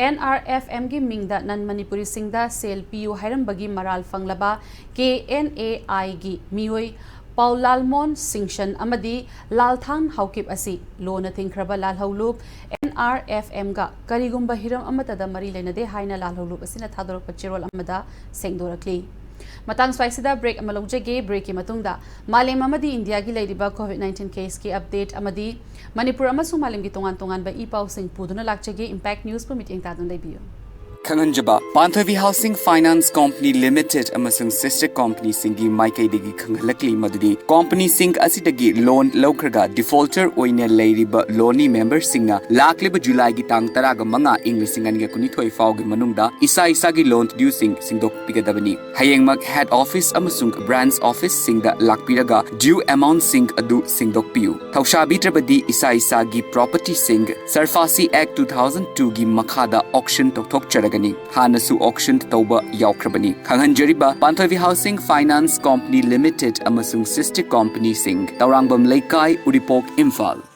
ꯑꯦꯟ ꯑꯥꯔ ꯑꯦꯐ ꯑꯦꯝꯒꯤ ꯃꯤꯡꯗ ꯅꯟ ꯃꯅꯤꯄꯨꯔꯤꯁꯤꯡꯗ ꯁꯦꯜ ꯄꯤꯌꯨ ꯍꯥꯏꯔꯝꯕꯒꯤ ꯃꯔꯥꯜ ꯐꯪꯂꯕ ꯀꯦ ꯑꯦꯟ ꯑꯦ ꯑꯥꯏꯒꯤ ꯃꯤꯑꯣꯏ ꯄꯥꯎꯂꯥꯜꯃꯣꯟ ꯁꯤꯡꯁꯟ ꯑꯃꯗꯤ ꯂꯥꯜꯊꯥꯡ ꯍꯥꯎꯀꯤꯞ ꯑꯁꯤ ꯂꯣꯅ ꯊꯤꯡꯈ꯭ꯔꯕ ꯂꯥꯜꯍꯧꯂꯨꯞ ꯑꯦꯟ ꯑꯥꯔ ꯑꯦꯐ ꯑꯦꯝꯒ ꯀꯔꯤꯒꯨꯝꯕ ꯍꯤꯔꯝ ꯑꯃꯠꯇꯗ ꯃꯔꯤ ꯂꯩꯅꯗꯦ ꯍꯥꯏꯅ ꯂꯥꯜꯍꯧꯂꯨꯞ ꯑꯁꯤꯅ ꯊꯥꯗꯣꯔꯛꯄ ꯆꯦꯔꯣꯜ ꯑꯃꯗ ꯁꯦꯡꯗꯣꯔꯛꯂꯤ꯫ ꯃꯇꯥꯡ ꯁ꯭ꯋꯥꯏꯁꯤꯗ ꯕ꯭ꯔꯦꯛ ꯑꯃ ꯂꯧꯖꯒꯦ꯫ ꯕ꯭ꯔꯦꯛꯀꯤ ꯃꯇꯨꯡꯗ ꯃꯥꯂꯦꯝ ꯑꯃꯗꯤ ꯏꯟꯗꯤꯌꯥꯒꯤ ꯂꯩꯔꯤꯕ ꯀꯣꯚꯤꯗ ꯅꯥꯏꯟꯇꯤꯟ ꯀꯦꯁꯀꯤ ꯑꯞꯗꯦꯠ ꯑꯃꯗꯤ ꯃꯅꯤꯄꯨꯔ ꯑꯃꯁꯨꯡ ꯃꯥꯂꯦꯝꯒꯤ ꯇꯣꯉꯥꯟ ꯇꯣꯉꯥꯟꯕ ꯏ ꯄꯥꯎꯁꯤꯡ ꯄꯨꯗꯨꯅ ꯂꯥꯛꯆꯒꯦ꯫ ꯏꯝꯄꯦꯛ ꯅ꯭ꯌꯨꯁꯄꯨ ꯃꯤꯠꯌꯦꯡ ꯇꯥꯗꯨꯅ ꯂꯩꯕꯤꯌꯨ꯫ ꯈꯪꯍꯟꯖꯕ, ꯄꯥꯟꯊꯣꯏꯕꯤ ꯍꯥꯎꯁꯤꯡ ꯐꯥꯏꯅꯥꯟꯁ ꯀꯣꯝꯄꯅꯤ ꯂꯤꯃꯤꯇꯦꯗ ꯑꯃꯁꯨꯡ ꯁꯤꯁꯇꯔ ꯀꯣꯝꯄꯅꯤꯁꯤꯡꯒꯤ ꯃꯥꯏꯀꯩꯗꯒꯤ ꯈꯪꯍꯜꯂꯛꯂꯤ ꯃꯗꯨꯗꯤ ꯀꯣꯝꯄꯅꯤꯁꯤꯡ ꯑꯁꯤꯗꯒꯤ ꯂꯣꯟ ꯂꯧꯈ꯭ꯔꯒ ꯗꯤꯐꯣꯜꯇꯔ ꯑꯣꯏꯅ ꯂꯩꯔꯤꯕ ꯂꯣꯟꯅꯤ ꯃꯦꯝꯕꯔꯁꯤꯡꯅ ꯂꯥꯛꯂꯤꯕ ꯖꯨꯂꯥꯏꯒꯤ ꯇꯥꯡ ꯇꯔꯥꯒ ꯃꯉꯥ, ꯏꯪ ꯂꯤꯁꯤꯡ ꯑꯅꯤꯒ ꯀꯨꯟꯅꯤꯊꯣꯏ ꯐꯥꯎꯒꯤ ꯃꯅꯨꯡꯗ ꯏꯁꯥ ꯏꯁꯥꯒꯤ ꯂꯣꯟ ꯗ꯭ꯌꯨꯁꯤꯡ ꯁꯤꯡꯗꯣꯛꯄꯤꯒꯗꯕꯅꯤ꯫ ꯍꯌꯦꯡꯃꯛ ꯍꯦꯗ ꯑꯣꯐꯤꯁ ꯑꯃꯁꯨꯡ ꯕ꯭ꯔꯥꯟꯆ ꯑꯣꯐꯤꯁꯁꯤꯡꯗ ꯂꯥꯛꯄꯤꯔꯒ ꯗ꯭ꯌꯨ ꯑꯦꯃꯥꯎꯟꯠꯁꯤꯡ ꯑꯗꯨ ꯁꯤꯡꯗꯣꯛꯄꯤꯌꯨ꯫ ꯊꯧꯁꯥꯕꯤꯗ꯭ꯔꯕꯗꯤ ꯏꯁꯥ ꯏꯁꯥꯒꯤ ꯄ꯭ꯔꯣꯄꯔꯇꯤꯁꯤꯡ ꯁꯔꯐꯥꯁꯤ ꯑꯦꯛ ꯇꯨ ꯊꯥꯎꯖꯟ ꯇꯨꯒꯤ ꯃꯈꯥꯗ ꯑꯣꯛꯁꯟ ꯇꯧꯊꯣꯛꯆꯔꯒꯅꯤ꯫ ꯍꯥꯟꯅꯁꯨ ꯑꯣꯛꯁꯟ ꯇꯧꯕ ꯌꯥꯎꯈ꯭ꯔꯕꯅꯤ꯫ ꯈꯪꯍꯟꯖꯔꯤꯕ ꯄꯥꯟꯊꯣꯏꯕꯤ ꯍꯥꯎꯁꯤꯡ ꯐꯥꯏꯅꯥꯟꯁ ꯀꯣꯝꯄꯅꯤ ꯂꯤꯃꯤꯇꯦꯗ ꯑꯃꯁꯨꯡ ꯁꯤꯁꯇꯔ ꯀꯣꯝꯄꯅꯤꯁꯤꯡ, ꯇꯧꯔꯥꯡꯕꯝ ꯂꯩꯀꯥꯏ, ꯎꯔꯤꯄꯣꯛ, ꯏꯝꯐꯥꯜ꯫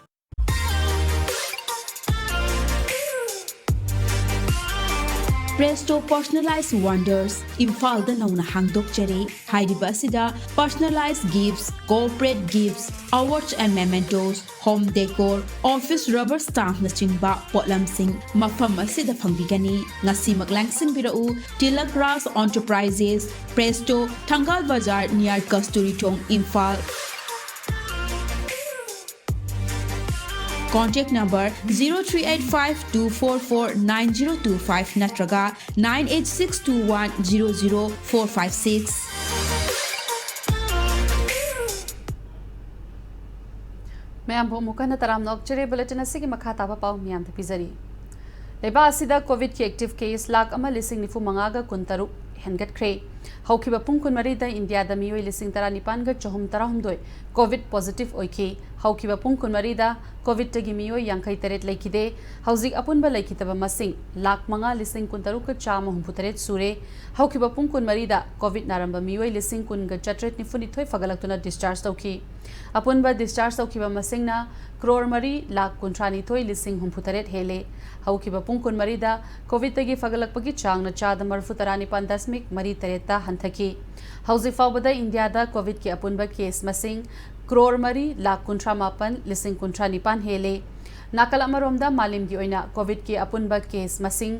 Presto Personalized Wonders ꯏꯝꯐꯥꯜꯗ ꯅꯧꯅ ꯍꯥꯡꯗꯣꯛꯆꯔꯦ꯫ ꯍꯥꯏꯔꯤꯕ ꯑꯁꯤꯗ personalized gifts, corporate gifts, awards and mementos, home decor, office rubber stampꯅꯆꯤꯡꯕ ꯄꯣꯠꯂꯝꯁꯤꯡ ꯃꯐꯝ ꯑꯁꯤꯗ ꯐꯪꯕꯤꯒꯅꯤ꯫ ꯉꯁꯤꯃꯛ ꯂꯥꯡꯁꯤꯟꯕꯤꯔꯛꯎ꯫ Tilak Raj Enterprises, Presto, Thangal Bazar near Kasturi Thong, Imphal꯫ Contact number zero three eight five two four four nine zero two five ꯅꯠꯇ꯭ꯔꯒ nine eight six two one zero zero four five six꯫ ꯃꯌꯥꯝꯕꯨ ꯑꯃꯨꯛ ꯍꯟꯅ ꯇꯔꯥꯝꯅ ꯑꯣꯛꯆꯔꯤ꯫ Bulletin ꯑꯁꯤꯒꯤ ꯃꯈꯥ ꯇꯥꯕ ꯄꯥꯎ ꯃꯤꯌꯥꯝꯗ ꯄꯤꯖꯔꯤ꯫ ꯂꯩꯕꯥꯛ ꯑꯁꯤꯗ ꯀꯣꯚꯤꯗꯀꯤ ꯑꯦꯛꯇꯤꯚ ꯀꯦꯁ ꯂꯥꯈ ꯑꯃ ꯂꯤꯁꯤꯡ ꯅꯤꯐꯨ ꯃꯉꯥꯒ ꯀꯨꯟꯇꯔꯨꯛ ꯍꯦꯟꯒꯠꯈ꯭ꯔꯦ꯫ ꯍꯧꯈꯤꯕ ꯄꯨꯡ ꯀꯨꯟꯃꯔꯤꯗ ꯏꯟꯗꯤꯌꯥꯗ ꯃꯤꯑꯣꯏ ꯂꯤꯁꯤꯡ ꯇꯔꯥꯅꯤꯄꯥꯟꯒ ꯆꯍꯨꯝ ꯇꯔꯥꯍꯨꯝꯗꯣꯏ ꯀꯣꯚꯤꯗ ꯄꯣꯖꯤꯇꯤꯚ ꯑꯣꯏꯈꯤ꯫ ꯍꯧꯈꯤꯕ ꯄꯨꯡ ꯀꯨꯟꯃꯔꯤꯗ ꯀꯣꯚꯤꯗꯇꯒꯤ ꯃꯤꯑꯣꯏ ꯌꯥꯡꯈꯩ ꯇꯔꯦꯠ ꯂꯩꯈꯤꯗꯦ꯫ ꯍꯧꯖꯤꯛ ꯑꯄꯨꯟꯕ ꯂꯩꯈꯤꯗꯕ ꯃꯁꯤꯡ ꯂꯥꯈ ꯃꯉꯥ ꯂꯤꯁꯤꯡ ꯀꯨꯟꯇꯔꯨꯛꯀ ꯆꯥꯝꯃ ꯍꯨꯝꯐꯨ ꯇꯔꯦꯠ ꯁꯨꯔꯦ꯫ ꯍꯧꯈꯤꯕ ꯄꯨꯡ ꯀꯨꯟꯃꯔꯤꯗ ꯀꯣꯚꯤꯗ ꯅꯥꯔꯝꯕ ꯃꯤꯑꯣꯏ ꯂꯤꯁꯤꯡ ꯀꯨꯟꯒ ꯆꯥꯇ꯭ꯔꯦꯠ ꯅꯤꯐꯨꯅꯤꯊꯣꯏ ꯐꯒꯠꯂꯛꯇꯨꯅ ꯗꯤꯁꯆꯥꯔꯖ ꯇꯧꯈꯤ꯫ ꯑꯄꯨꯟꯕ ꯗꯤꯁꯆꯥꯔꯖ ꯇꯧꯈꯤꯕ ꯃꯁꯤꯡꯅ ꯀ꯭ꯔꯣꯔ ꯃꯔꯤ ꯂꯥꯈ ꯀꯨꯟꯊ꯭ꯔꯥꯅꯤꯊꯣꯏ ꯂꯤꯁꯤꯡ ꯍꯨꯝꯐꯨ ꯇꯔꯦꯠ ꯍꯦꯜꯂꯦ꯫ ꯍꯧꯈꯤꯕ ꯄꯨꯡ ꯀꯨꯟꯃꯔꯤꯗ ꯀꯣꯚꯤꯗꯇꯒꯤ ꯐꯒꯠꯂꯛꯄꯒꯤ ꯆꯥꯡꯅ ꯆꯥꯗ ꯃꯔꯤꯐꯨ ꯇꯔꯥꯅꯤꯄꯥꯟ ꯗꯁꯃꯤꯛ ꯃꯔꯤ ꯇꯔꯦꯠꯇ ꯍꯟꯊꯈꯤ꯫ ꯍꯧꯖꯤꯛ ꯐꯥꯎꯕꯗ ꯏꯟꯗꯤꯌꯥꯗ ꯀꯣꯚꯤꯗꯀꯤ ꯑꯄꯨꯟꯕ ꯀꯦꯁ ꯃꯁꯤꯡ ꯀ꯭ꯔꯣꯔ ꯃꯔꯤ ꯂꯥꯈ ꯀꯨꯟꯊ꯭ꯔꯥ ꯃꯥꯄꯟ ꯂꯤꯁꯤꯡ ꯀꯨꯟꯊ꯭ꯔꯥ ꯅꯤꯄꯥꯟ ꯍꯦꯜꯂꯦ꯫ ꯅꯥꯀꯜ ꯑꯃꯔꯣꯝꯗ, ꯃꯥꯂꯦꯝꯒꯤ ꯑꯣꯏꯅ ꯀꯣꯚꯤꯗꯀꯤ ꯑꯄꯨꯟꯕ ꯀꯦꯁ ꯃꯁꯤꯡ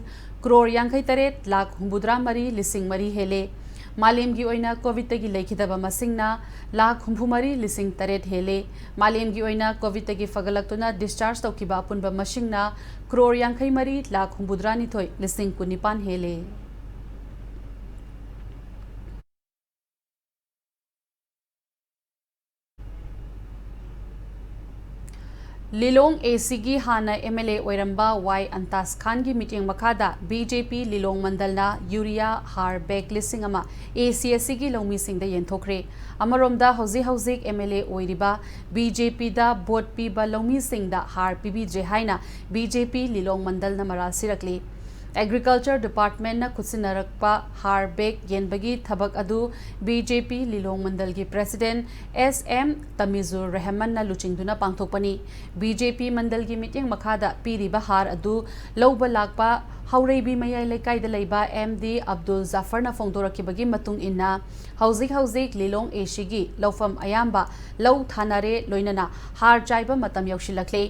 ꯀ꯭ꯔꯣꯔ ꯌꯥꯡꯈꯩ ꯇꯔꯦꯠ ꯂꯥꯈ ꯍꯨꯝꯐꯨꯇꯔꯥ ꯃꯔꯤ ꯂꯤꯁꯤꯡ ꯃꯔꯤ ꯍꯦꯜꯂꯦ꯫ ꯃꯥꯂꯦꯝꯒꯤ ꯑꯣꯏꯅ ꯀꯣꯚꯤꯗꯇꯒꯤ ꯂꯩꯈꯤꯗꯕ ꯃꯁꯤꯡꯅ ꯂꯥꯈ ꯍꯨꯝꯐꯨ ꯃꯔꯤ ꯂꯤꯁꯤꯡ ꯇꯔꯦꯠ ꯍꯦꯜꯂꯦ꯫ ꯃꯥꯂꯦꯝꯒꯤ ꯑꯣꯏꯅ ꯀꯣꯚꯤꯗꯇꯒꯤ ꯐꯒꯠꯂꯛꯇꯨꯅ ꯗꯤꯁꯆꯥꯔꯖ ꯇꯧꯈꯤꯕ ꯑꯄꯨꯟꯕ ꯃꯁꯤꯡꯅ ꯀ꯭ꯔꯣꯔ ꯌꯥꯡꯈꯩ ꯃꯔꯤ ꯂꯥꯈ ꯍꯨꯝꯐꯨꯇꯔꯥ ꯅꯤꯊꯣꯏ ꯂꯤꯁꯤꯡ ꯀꯨꯟꯅꯤꯄꯥꯟ ꯍꯦꯜꯂꯦ꯫ ꯂꯤꯂꯣꯡ ꯑꯦ ꯁꯤꯒꯤ ꯍꯥꯟꯅ ꯑꯦꯝ ꯑꯦꯜ ꯑꯦ ꯑꯣꯏꯔꯝꯕ ꯋꯥꯏ ꯑꯟꯇꯥꯁ ꯈꯥꯟꯒꯤ ꯃꯤꯠꯌꯦꯡ ꯃꯈꯥꯗ ꯕꯤ ꯖꯦ ꯄꯤ ꯂꯤꯂꯣꯡ ꯃꯟꯗꯜꯅ ꯌꯨꯔꯤꯌꯥ ꯍꯥꯔ ꯕꯦꯒ ꯂꯤꯁꯤꯡ ꯑꯃ ꯑꯦ ꯁꯤ ꯑꯦꯁ ꯁꯤꯒꯤ ꯂꯧꯃꯤꯁꯤꯡꯗ ꯌꯦꯟꯊꯣꯛꯈ꯭ꯔꯦ꯫ ꯑꯃꯔꯣꯝꯗ, ꯍꯧꯖꯤꯛ ꯍꯧꯖꯤꯛ ꯑꯦꯝ ꯑꯦꯜ ꯑꯦ ꯑꯣꯏꯔꯤꯕ, ꯕꯤ ꯖꯦ ꯄꯤꯗ ꯚꯣꯠ ꯄꯤꯕ ꯂꯧꯃꯤꯁꯤꯡꯗ ꯍꯥꯔ ꯄꯤꯕꯤꯗ꯭ꯔꯦ ꯍꯥꯏꯅ ꯕꯤ ꯖꯦ ꯄꯤ ꯂꯤꯂꯣꯡ ꯃꯟꯗꯜꯅ ꯃꯔꯥꯜ ꯁꯤꯔꯛꯂꯤ꯫ ꯑꯦꯒ꯭ꯔꯤꯀꯜꯆꯔ ꯗꯤꯄꯥꯔꯠꯃꯦꯟꯠꯅ ꯈꯨꯠꯁꯤꯟꯅꯔꯛꯄ ꯍꯥꯔ ꯕꯦꯒ ꯌꯦꯟꯕꯒꯤ ꯊꯕꯛ ꯑꯗꯨ ꯕꯤ ꯖꯦ ꯄꯤ ꯂꯤꯂꯣꯡ ꯃꯟꯗꯜꯒꯤ ꯄ꯭ꯔꯦꯁꯤꯗꯦꯟꯠ ꯑꯦꯁ ꯑꯦꯝ ꯇꯃꯤꯖꯨꯔ ꯔꯦꯍꯃꯟꯅ ꯂꯨꯆꯤꯡꯗꯨꯅ ꯄꯥꯡꯊꯣꯛꯄꯅꯤ꯫ ꯕꯤ ꯖꯦ ꯄꯤ ꯃꯟꯗꯜꯒꯤ ꯃꯤꯠꯌꯦꯡ ꯃꯈꯥꯗ ꯄꯤꯔꯤꯕ ꯍꯥꯔ ꯑꯗꯨ ꯂꯧꯕ ꯂꯥꯛꯄ ꯍꯧꯔꯩꯕꯤ ꯃꯌꯥꯏ ꯂꯩꯀꯥꯏꯗ ꯂꯩꯕ ꯑꯦꯝ ꯗꯤ ꯑꯕꯗꯨꯜ ꯖꯥꯐꯔꯅ ꯐꯣꯡꯗꯣꯔꯛꯈꯤꯕꯒꯤ ꯃꯇꯨꯡ ꯏꯟꯅ, ꯍꯧꯖꯤꯛ ꯍꯧꯖꯤꯛ ꯂꯤꯂꯣꯡ ꯑꯦ ꯁꯤꯒꯤ ꯂꯧꯐꯝ ꯑꯌꯥꯝꯕ ꯂꯧ ꯊꯥꯅꯔꯦ, ꯂꯣꯏꯅꯅ ꯍꯥꯔ ꯆꯥꯏꯕ ꯃꯇꯝ ꯌꯧꯁꯤꯜꯂꯛꯂꯦ꯫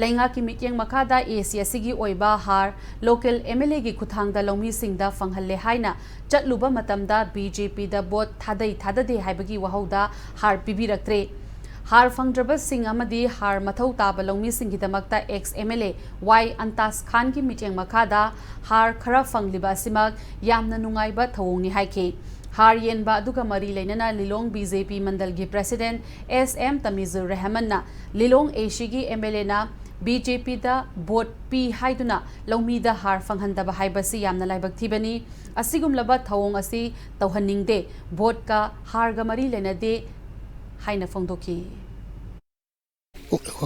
ꯂꯩꯉꯥꯛꯀꯤ ꯃꯤꯠꯌꯦꯡ ꯃꯈꯥꯗ ꯑꯦ ꯁꯤ ꯑꯦꯁ ꯁꯤꯒꯤ ꯑꯣꯏꯕ ꯍꯥꯔ ꯂꯣꯀꯦꯜ ꯑꯦꯝ ꯑꯦꯜ ꯑꯦꯒꯤ ꯈꯨꯠꯊꯥꯡꯗ ꯂꯧꯃꯤꯁꯤꯡꯗ ꯐꯪꯍꯜꯂꯦ ꯍꯥꯏꯅ ꯆꯠꯂꯨꯕ ꯃꯇꯝꯗ ꯕꯤ ꯖꯦ ꯄꯤꯗ ꯚꯣꯠ ꯊꯥꯗꯩ ꯊꯥꯗꯗꯦ ꯍꯥꯏꯕꯒꯤ ꯋꯥꯍꯧꯗ ꯍꯥꯔ ꯄꯤꯕꯤꯔꯛꯇ꯭ꯔꯦ꯫ ꯍꯥꯔ ꯐꯪꯗ꯭ꯔꯕꯁꯤꯡ ꯑꯃꯗꯤ ꯍꯥꯔ ꯃꯊꯧ ꯇꯥꯕ ꯂꯧꯃꯤꯁꯤꯡꯒꯤꯗꯃꯛꯇ ꯑꯦꯛꯁ ꯑꯦꯝ ꯑꯦꯜ ꯑꯦ ꯋꯥꯏ ꯑꯟꯇꯥꯁ ꯈꯥꯟꯒꯤ ꯃꯤꯠꯌꯦꯡ ꯃꯈꯥꯗ ꯍꯥꯔ ꯈꯔ ꯐꯪꯂꯤꯕ ꯑꯁꯤꯃꯛ ꯌꯥꯝꯅ ꯅꯨꯡꯉꯥꯏꯕ ꯊꯧꯑꯣꯡꯅꯤ ꯍꯥꯏꯈꯤ꯫ ꯍꯥꯔ ꯌꯦꯟꯕ ꯑꯗꯨꯒ ꯃꯔꯤ ꯂꯩꯅꯅ ꯂꯤꯂꯣꯡ ꯕꯤ ꯖꯦ ꯄꯤ ꯃꯟꯗꯜꯒꯤ ꯄ꯭ꯔꯦꯁꯤꯗꯦꯟꯠ ꯑꯦꯁ ꯑꯦꯝ ꯇꯃꯤꯖꯨꯔ ꯔꯦꯍꯃꯟꯅ ꯂꯤꯂꯣꯡ ꯑꯦ ꯁꯤꯒꯤ ꯑꯦꯝ ꯑꯦꯜ ꯑꯦꯅ ꯕꯤ ꯖꯦ ꯄꯤꯗ ꯚꯣꯠ ꯄꯤ ꯍꯥꯏꯗꯨꯅ ꯂꯧꯃꯤꯗ ꯍꯥꯔ ꯐꯪꯍꯟꯗꯕ ꯍꯥꯏꯕꯁꯤ ꯌꯥꯝꯅ ꯂꯥꯏꯕꯛ ꯊꯤꯕꯅꯤ꯫ ꯑꯁꯤꯒꯨꯝꯂꯕ ꯊꯧꯑꯣꯡ ꯑꯁꯤ ꯇꯧꯍꯟꯅꯤꯡꯗꯦ꯫ ꯚꯣꯠꯀ ꯍꯥꯔꯒ ꯃꯔꯤ ꯂꯩꯅꯗꯦ ꯍꯥꯏꯅ ꯐꯣꯡꯗꯣꯛꯈꯤ꯫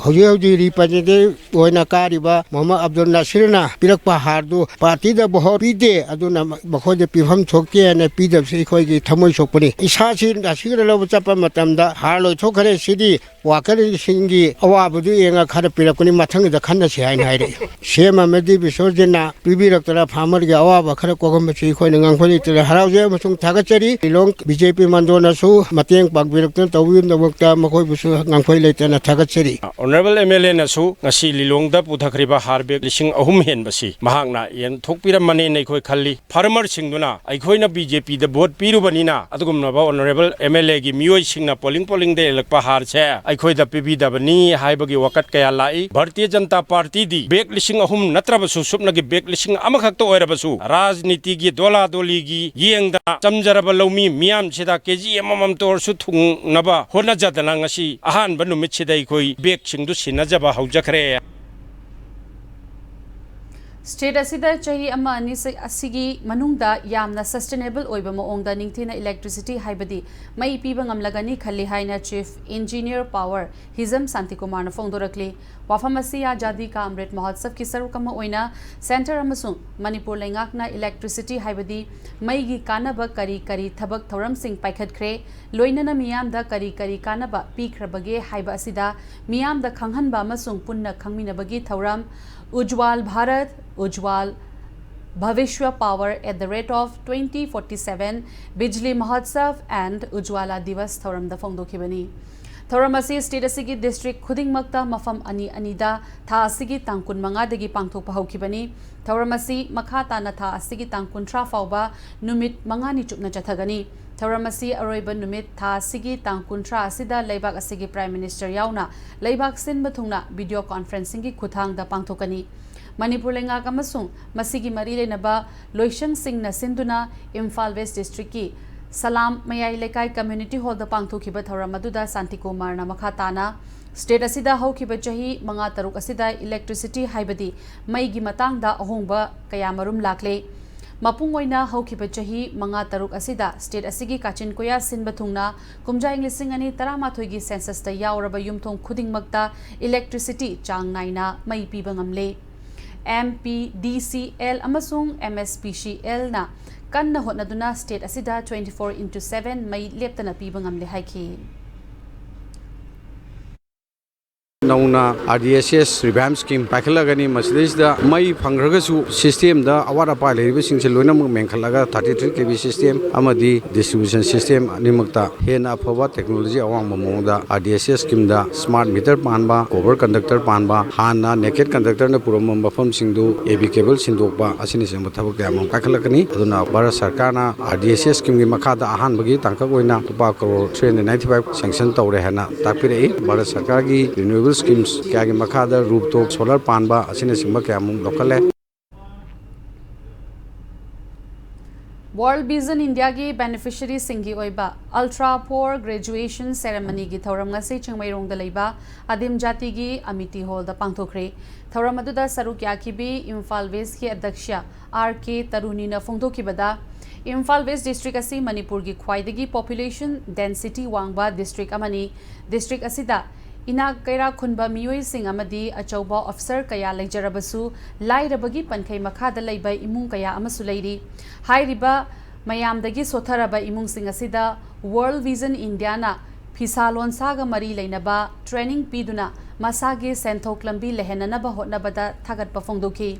ꯍꯧꯖꯤꯛ ꯍꯧꯖꯤꯛ ꯔꯤꯄ꯭ꯔꯖꯦꯟꯇꯦꯇꯤꯚ ꯑꯣꯏꯅ ꯀꯥꯔꯤꯕ ꯃꯣꯍꯝꯃꯗ ꯑꯕꯗꯨꯜ ꯅꯥꯁꯤꯔꯅ ꯄꯤꯔꯛꯄ ꯍꯥꯔꯗꯨ ꯄꯥꯔꯇꯤꯗ ꯚꯣꯠ ꯄꯤꯗꯦ, ꯑꯗꯨꯅ ꯃꯈꯣꯏꯗ ꯄꯤꯐꯝ ꯊꯣꯛꯇꯦ ꯍꯥꯏꯅ ꯄꯤꯗꯕꯁꯤ ꯑꯩꯈꯣꯏꯒꯤ ꯊꯃꯣꯏ ꯁꯣꯛꯄꯅꯤ꯫ ꯏꯁꯥꯁꯤ ꯅꯥꯁꯤꯔꯒ ꯂꯧꯕ ꯆꯠꯄ ꯃꯇꯝꯗ ꯍꯥꯔ ꯂꯣꯏꯊꯣꯛꯈ꯭ꯔꯦ, ꯁꯤꯗꯤ ꯋꯥꯀꯔꯁꯤꯡꯒꯤ ꯑꯋꯥꯕꯗꯨ ꯌꯦꯡꯉ ꯈꯔ ꯄꯤꯔꯛꯄꯅꯤ, ꯃꯊꯪꯒꯤꯗ ꯈꯟꯅꯁꯤ ꯍꯥꯏꯅ ꯍꯥꯏꯔꯛꯏ꯫ ꯁꯤ ꯑꯦꯝ ꯑꯃꯗꯤ ꯕꯤꯁꯣꯔꯖꯤꯠꯅ ꯄꯤꯕꯤꯔꯛꯇꯅ ꯐꯥꯔꯃꯔꯒꯤ ꯑꯋꯥꯕ ꯈꯔ ꯀꯣꯛꯍꯟꯕꯁꯤ ꯑꯩꯈꯣꯏꯅ ꯉꯝꯈꯩ ꯂꯩꯇꯅ ꯍꯔꯥꯎꯖꯩ ꯑꯃꯁꯨꯡ ꯊꯥꯒꯠꯆꯔꯤ꯫ ꯂꯤꯂꯣꯡ ꯕꯤ ꯖꯦ ꯄꯤ ꯃꯟꯗꯣꯟꯅꯁꯨ ꯃꯇꯦꯡ ꯄꯥꯡꯕꯤꯔꯛꯇꯨꯅ ꯇꯧꯕꯤꯅꯕꯗꯃꯛꯇ ꯃꯈꯣꯏꯕꯨꯁꯨ ꯉꯝꯈꯩ ꯂꯩꯇꯅ ꯊꯥꯒꯠꯆꯔꯤ꯫ ꯑꯣꯅꯔꯦꯕꯜ ꯑꯦꯝ ꯑꯦꯜ ꯑꯦꯅꯁꯨ ꯉꯁꯤ ꯂꯤꯂꯣꯡꯗ ꯄꯨꯊꯈ꯭ꯔꯤꯕ ꯍꯥꯔ ꯕꯦꯒ ꯂꯤꯁꯤꯡ ꯑꯍꯨꯝ ꯍꯦꯟꯕꯁꯤ ꯃꯍꯥꯛꯅ ꯌꯦꯟꯊꯣꯛꯄꯤꯔꯝꯃꯅꯦꯅ ꯑꯩꯈꯣꯏ ꯈꯜꯂꯤ꯫ ꯐꯥꯔꯃꯔꯁꯤꯡꯗꯨꯅ ꯑꯩꯈꯣꯏꯅ ꯕꯤ ꯖꯦ ꯄꯤꯗ ꯚꯣꯠ ꯄꯤꯔꯨꯕꯅꯤꯅ ꯑꯗꯨꯒꯨꯝꯂꯕ ꯑꯣꯅꯔꯦꯕꯜ ꯑꯦꯝ ꯑꯦꯜ ꯑꯦꯒꯤ ꯃꯤꯑꯣꯏꯁꯤꯡꯅ ꯄꯣꯂꯤꯡ ꯄꯣꯂꯤꯡꯗ ꯌꯦꯜꯂꯛꯄ ꯍꯥꯔꯁꯦ ꯑꯩꯈꯣꯏꯗ ꯄꯤꯕꯤꯗꯕꯅꯤ ꯍꯥꯏꯕꯒꯤ ꯋꯥꯀꯠ ꯀꯌꯥ ꯂꯥꯛꯏ꯫ ꯚꯥꯔꯇꯤꯌ ꯖꯅꯇꯥ ꯄꯥꯔꯇꯤꯗꯤ ꯕꯦꯒ ꯂꯤꯁꯤꯡ ꯑꯍꯨꯝ ꯅꯠꯇ꯭ꯔꯕꯁꯨ ꯁꯨꯞꯅꯒꯤ ꯕꯦꯒ ꯂꯤꯁꯤꯡ ꯑꯃꯈꯛꯇ ꯑꯣꯏꯔꯕꯁꯨ ꯔꯥꯖꯅꯤꯇꯤꯒꯤ ꯗꯣꯂꯥꯗꯣꯂꯤꯒꯤ ꯌꯦꯡꯗꯅ ꯆꯝꯖꯔꯕ ꯂꯧꯃꯤ ꯃꯤꯌꯥꯝꯁꯤꯗ ꯀꯦ ꯖꯤ ꯑꯃꯃꯝꯇ ꯑꯣꯏꯔꯁꯨ ꯊꯨꯡꯅꯕ ꯍꯣꯠꯅꯖꯗꯅ ꯉꯁꯤ ꯑꯍꯥꯟꯕ ꯅꯨꯃꯤꯠꯁꯤꯗ ꯑꯩꯈꯣꯏ ꯕꯦꯒꯁꯤꯡꯗꯨ ꯁꯤꯟꯅꯖꯕ ꯍꯧꯖꯈ꯭ꯔꯦ꯫ ꯁ꯭ꯇꯦꯠ ꯑꯁꯤꯗ ꯆꯍꯤ ꯑꯃ ꯑꯅꯤ ꯁꯤ-, ꯑꯁꯤꯒꯤ ꯃꯅꯨꯡꯗ ꯌꯥꯝꯅ ꯁꯁꯇꯦꯅꯦꯕꯜ ꯑꯣꯏꯕ ꯃꯑꯣꯡꯗ ꯅꯤꯡꯊꯤꯅ ꯏꯂꯦꯛꯇ꯭ꯔꯤꯁꯤꯇꯤ ꯍꯥꯏꯕꯗꯤ ꯃꯩ ꯄꯤꯕ ꯉꯝꯂꯒꯅꯤ ꯈꯜꯂꯤ ꯍꯥꯏꯅ ꯆꯤꯐ ꯏꯟꯖꯤꯅꯤꯌꯔ ꯄꯥꯋꯔ ꯍꯤꯖꯝ ꯁꯥꯟꯇꯤꯀꯨꯃꯥꯔꯅ ꯐꯣꯡꯗꯣꯔꯛꯂꯤ꯫ ꯋꯥꯐꯝ ꯑꯁꯤ ꯑꯖꯥꯗꯤ ꯀꯥ ꯑꯃ꯭ꯔꯤꯠ ꯃꯍꯣꯠꯁꯕꯀꯤ ꯁꯔꯨꯛ ꯑꯃ ꯑꯣꯏꯅ ꯁꯦꯟꯇꯔ ꯑꯃꯁꯨꯡ ꯃꯅꯤꯄꯨꯔ ꯂꯩꯉꯥꯛꯅ ꯏꯂꯦꯛꯇ꯭ꯔꯤꯁꯤꯇꯤ ꯍꯥꯏꯕꯗꯤ ꯃꯩꯒꯤ ꯀꯥꯟꯅꯕ ꯀꯔꯤ ꯀꯔꯤ ꯊꯕꯛ ꯊꯧꯔꯝꯁꯤꯡ ꯄꯥꯏꯈꯠꯈ꯭ꯔꯦ, ꯂꯣꯏꯅꯅ ꯃꯤꯌꯥꯝꯗ ꯀꯔꯤ ꯀꯔꯤ ꯀꯥꯟꯅꯕ ꯄꯤꯈ꯭ꯔꯕꯒꯦ ꯍꯥꯏꯕ ꯑꯁꯤꯗ ꯃꯤꯌꯥꯝꯗ ꯈꯪꯍꯟꯕ ꯑꯃꯁꯨꯡ ꯄꯨꯟꯅ ꯈꯪꯃꯤꯟꯅꯕꯒꯤ ꯊꯧꯔꯝ Ujjwal Bharat, Ujjwal Bhavishya Power at the rate of twenty forty-seven, Bijli Mahotsav and Ujjwala Divas ꯊꯧꯔꯝꯗ ꯐꯣꯡꯗꯣꯛꯈꯤꯕꯅꯤ꯫ ꯊꯧꯔꯝ ꯑꯁꯤ ꯁ꯭ꯇꯦꯠ ꯑꯁꯤꯒꯤ ꯗꯤꯁꯇ꯭ꯔꯤꯛ ꯈꯨꯗꯤꯡꯃꯛꯇ ꯃꯐꯝ ꯑꯅꯤ ꯑꯅꯤꯗ ꯊꯥ ꯑꯁꯤꯒꯤ ꯇꯥꯡ ꯀꯨꯟꯃꯉꯥꯗꯒꯤ ꯄꯥꯡꯊꯣꯛꯄ ꯍꯧꯈꯤꯕꯅꯤ꯫ ꯊꯧꯔꯝ ꯑꯁꯤ ꯃꯈꯥ ꯇꯥꯅ ꯊꯥ ꯑꯁꯤꯒꯤ ꯇꯥꯡ ꯀꯨꯟꯊ꯭ꯔꯥ ꯐꯥꯎꯕ ꯅꯨꯃꯤꯠ ꯃꯉꯥꯅꯤ ꯆꯨꯞꯅ ꯆꯠꯊꯒꯅꯤ꯫ ꯊꯧꯔꯝ ꯑꯁꯤ ꯑꯔꯣꯏꯕ ꯅꯨꯃꯤꯠ ꯊꯥ ꯑꯁꯤꯒꯤ ꯇꯥꯡ ꯀꯨꯟꯊ꯭ꯔꯥ ꯑꯁꯤꯗ ꯂꯩꯕꯥꯛ ꯑꯁꯤꯒꯤ ꯄ꯭ꯔꯥꯏꯝ ꯃꯤꯅꯤꯁꯇꯔ ꯌꯥꯎꯅ ꯂꯩꯕꯥꯛ ꯁꯤꯟꯕ ꯊꯨꯡꯅ ꯚꯤꯗꯤꯑꯣ ꯀꯣꯟꯐ꯭ꯔꯦꯟꯁꯤꯡꯒꯤ ꯈꯨꯠꯊꯥꯡꯗ ꯄꯥꯡꯊꯣꯛꯀꯅꯤ꯫ ꯃꯅꯤꯄꯨꯔ ꯂꯩꯉꯥꯛ ꯑꯃꯁꯨꯡ ꯃꯁꯤꯒꯤ ꯃꯔꯤ ꯂꯩꯅꯕ ꯂꯣꯏꯁꯪꯁꯤꯡꯅ ꯁꯤꯟꯗꯨꯅ ꯏꯝꯐꯥꯜ ꯋꯦꯁ ꯗꯤꯁꯇ꯭ꯔꯤꯛꯀꯤ ꯁꯂꯥꯝ ꯃꯌꯥꯏ ꯂꯩꯀꯥꯏ ꯀꯝꯃ꯭ꯌꯨꯅꯤꯇꯤ ꯍꯣꯜꯗ ꯄꯥꯡꯊꯣꯛꯈꯤꯕ ꯊꯧꯔꯝ ꯑꯗꯨꯗ ꯁꯥꯟꯇꯤꯀꯨꯃꯥꯔꯅ ꯃꯈꯥ ꯇꯥꯅ, ꯁ꯭ꯇꯦꯠ ꯑꯁꯤꯗ ꯍꯧꯈꯤꯕ ꯆꯍꯤ ꯃꯉꯥ ꯇꯔꯨꯛ ꯑꯁꯤꯗ ꯏꯂꯦꯛꯇ꯭ꯔꯤꯁꯤꯇꯤ ꯍꯥꯏꯕꯗꯤ ꯃꯩꯒꯤ ꯃꯇꯥꯡꯗ ꯑꯍꯣꯡꯕ ꯀꯌꯥ ꯃꯔꯨꯝ ꯂꯥꯛꯂꯦ꯫ ꯃꯄꯨꯡ ꯑꯣꯏꯅ ꯍꯧꯈꯤꯕ ꯆꯍꯤ ꯃꯉꯥ ꯇꯔꯨꯛ ꯑꯁꯤꯗ ꯁ꯭ꯇꯦꯠ ꯑꯁꯤꯒꯤ ꯀꯥꯆꯤꯟ ꯀꯣꯌꯥ ꯁꯤꯟꯕ ꯊꯨꯡꯅ ꯀꯨꯝꯖꯥ ꯏꯪ ꯂꯤꯁꯤꯡ ꯑꯅꯤ ꯇꯔꯥꯃꯥꯊꯣꯏꯒꯤ ꯁꯦꯟꯁꯁꯇ ꯌꯥꯎꯔꯕ ꯌꯨꯝꯊꯣꯡ ꯈꯨꯗꯤꯡꯃꯛꯇ ꯏꯂꯦꯛꯇ꯭ꯔꯤꯁꯤꯇꯤ ꯆꯥꯡ ꯅꯥꯏꯅ ꯃꯩ ꯄꯤꯕ ꯉꯝꯂꯦ꯫ ꯑꯦꯝ ꯄꯤ ꯗꯤ ꯁꯤ ꯑꯦꯜ ꯑꯃꯁꯨꯡ ꯑꯦꯝ ꯑꯦꯁ ꯄꯤ ꯁꯤ ꯑꯦꯜꯅ ꯀꯟꯅ ꯍꯣꯠꯅꯗꯨꯅ ꯁ꯭ꯇꯦꯠ ꯑꯁꯤꯗ twenty four into seven ꯃꯩ ꯂꯦꯞꯇꯅ ꯄꯤꯕ ꯉꯝꯂꯦ ꯍꯥꯏꯈꯤ꯫ ꯅꯧꯅ ꯑꯥꯔ ꯗꯤ ꯑꯦꯁ ꯑꯦꯁ ꯔꯤꯚꯥꯏꯝ ꯁ꯭ꯀꯤꯝ ꯄꯥꯏꯈꯠꯂꯒꯅꯤ꯫ ꯃꯁꯤꯗꯩꯁꯤꯗ ꯃꯩ ꯐꯪꯈ꯭ꯔꯒꯁꯨ ꯁꯤꯁꯇꯦꯝꯗ ꯑꯋꯥꯠ ꯑꯄꯥ ꯂꯩꯔꯤꯕꯁꯤꯡꯁꯦ ꯂꯣꯏꯅꯃꯛ ꯃꯦꯟꯈꯠꯂꯒ thirty three K V system ꯑꯃꯗꯤ distribution system ꯑꯅꯤꯃꯛꯇ ꯍꯦꯟꯅ ꯑꯐꯕ ꯇꯦꯛꯅꯣꯂꯣꯖꯤ ꯑꯋꯥꯡꯕ ꯃꯑꯣꯡꯗ ꯑꯥꯔ ꯗꯤ ꯑꯦꯁ ꯑꯦꯁ ꯁ꯭ꯀꯤꯝꯗ ꯁ꯭ꯃꯥꯔꯠ ꯃꯤꯇꯔ ꯄꯥꯟꯕ, ꯀꯣꯕꯔ ꯀꯟꯗꯛꯇꯔ ꯄꯥꯟꯕ, ꯍꯥꯟꯅ ꯅꯦꯀꯦꯠ ꯀꯟꯗꯛꯇꯔꯅ ꯄꯨꯔꯝꯕ ꯃꯐꯝꯁꯤꯡꯗꯨ ꯑꯦ ꯕꯤ ꯀꯦꯕꯜ ꯁꯤꯟꯗꯣꯛꯄ ꯑꯁꯤꯅꯆꯤꯡꯕ ꯊꯕꯛ ꯀꯌꯥ ꯑꯃ ꯄꯥꯏꯈꯠꯂꯛꯀꯅꯤ꯫ ꯑꯗꯨꯅ ꯚꯥꯔꯠ ꯁꯔꯀꯥꯔꯅ ꯑꯥꯔ ꯗꯤ ꯑꯦꯁ ꯑꯦꯁ ꯁ꯭ꯀꯤꯝꯒꯤ ꯃꯈꯥꯗ ꯑꯍꯥꯟꯕꯒꯤ ꯇꯥꯡꯀꯛ ꯑꯣꯏꯅ ꯂꯨꯄꯥ crore three hundred ninety five sanction ꯇꯧꯔꯦ ꯍꯥꯏꯅ ꯇꯥꯛꯄꯤꯔꯛꯏ꯫ ꯚꯥꯔꯠ ꯁꯔꯀꯥꯔꯒꯤ renewable schemes ꯀꯌꯥꯒꯤ ꯃꯈꯥꯗ rooftop solar ꯄꯥꯟꯕ ꯑꯁꯤꯅꯆꯤꯡꯕ ꯀꯌꯥꯃꯨꯛ ꯂꯧꯈꯠꯂꯦ꯫ World Vision Indiaꯒꯤ ꯕꯦꯅꯤꯐꯤꯁꯔꯤꯁꯤꯡꯒꯤ ꯑꯣꯏꯕ Ultra Four Graduation Ceremonyꯒꯤ ꯊꯧꯔꯝ ꯉꯁꯤ ꯆꯤꯡꯃꯩꯔꯣꯡꯗ ꯂꯩꯕ ꯑꯗꯤꯝ ꯖꯥꯇꯤꯒꯤ ꯑꯃꯤꯇꯤ ꯍꯣꯜꯗ ꯄꯥꯡꯊꯣꯛꯈ꯭ꯔꯦ꯫ ꯊꯧꯔꯝ ꯑꯗꯨꯗ ꯁꯔꯨꯛ ꯌꯥꯈꯤꯕꯤ ꯏꯝꯐꯥꯜ ꯋꯦꯁꯀꯤ ꯑꯗ꯭ꯌꯛꯁ ꯑꯥꯔ ꯀꯦ ꯇꯔꯨꯅꯤꯅ ꯐꯣꯡꯗꯣꯛꯈꯤꯕꯗ, ꯏꯝꯐꯥꯜ ꯋꯦꯁ ꯗꯤꯁꯇ꯭ꯔꯤꯛ ꯑꯁꯤ ꯃꯅꯤꯄꯨꯔꯒꯤ ꯈ꯭ꯋꯥꯏꯗꯒꯤ population density ꯋꯥꯡꯕ ꯗꯤꯁꯇ꯭ꯔꯤꯛ ꯑꯃꯅꯤ꯫ ꯗꯤꯁꯇ꯭ꯔꯤꯛ ꯑꯁꯤꯗ ꯏꯅꯥꯛ ꯀꯩꯔꯥꯛ ꯈꯨꯟꯕ ꯃꯤꯑꯣꯏꯁꯤꯡ ꯑꯃꯗꯤ ꯑꯆꯧꯕ ꯑꯣꯐꯤꯁꯔ ꯀꯌꯥ ꯂꯩꯖꯔꯕꯁꯨ, ꯂꯥꯏꯔꯕꯒꯤ ꯄꯟꯈꯩ ꯃꯈꯥꯗ ꯂꯩꯕ ꯏꯃꯨꯡ ꯀꯌꯥ ꯑꯃꯁꯨ ꯂꯩꯔꯤ꯫ ꯍꯥꯏꯔꯤꯕ ꯃꯌꯥꯝꯗꯒꯤ ꯁꯣꯠꯊꯔꯕ ꯏꯃꯨꯡꯁꯤꯡ ꯑꯁꯤꯗ World Vision Indiaꯅ ꯐꯤꯁꯥ ꯂꯣꯟꯁꯥꯒ ꯃꯔꯤ ꯂꯩꯅꯕ training ꯄꯤꯗꯨꯅ ꯃꯁꯥꯒꯤ ꯁꯦꯟꯊꯣꯛ ꯂꯝꯕꯤ ꯂꯩꯍꯟꯅꯅꯕ ꯍꯣꯠꯅꯕꯗ ꯊꯥꯒꯠꯄ ꯐꯣꯡꯗꯣꯛꯈꯤ꯫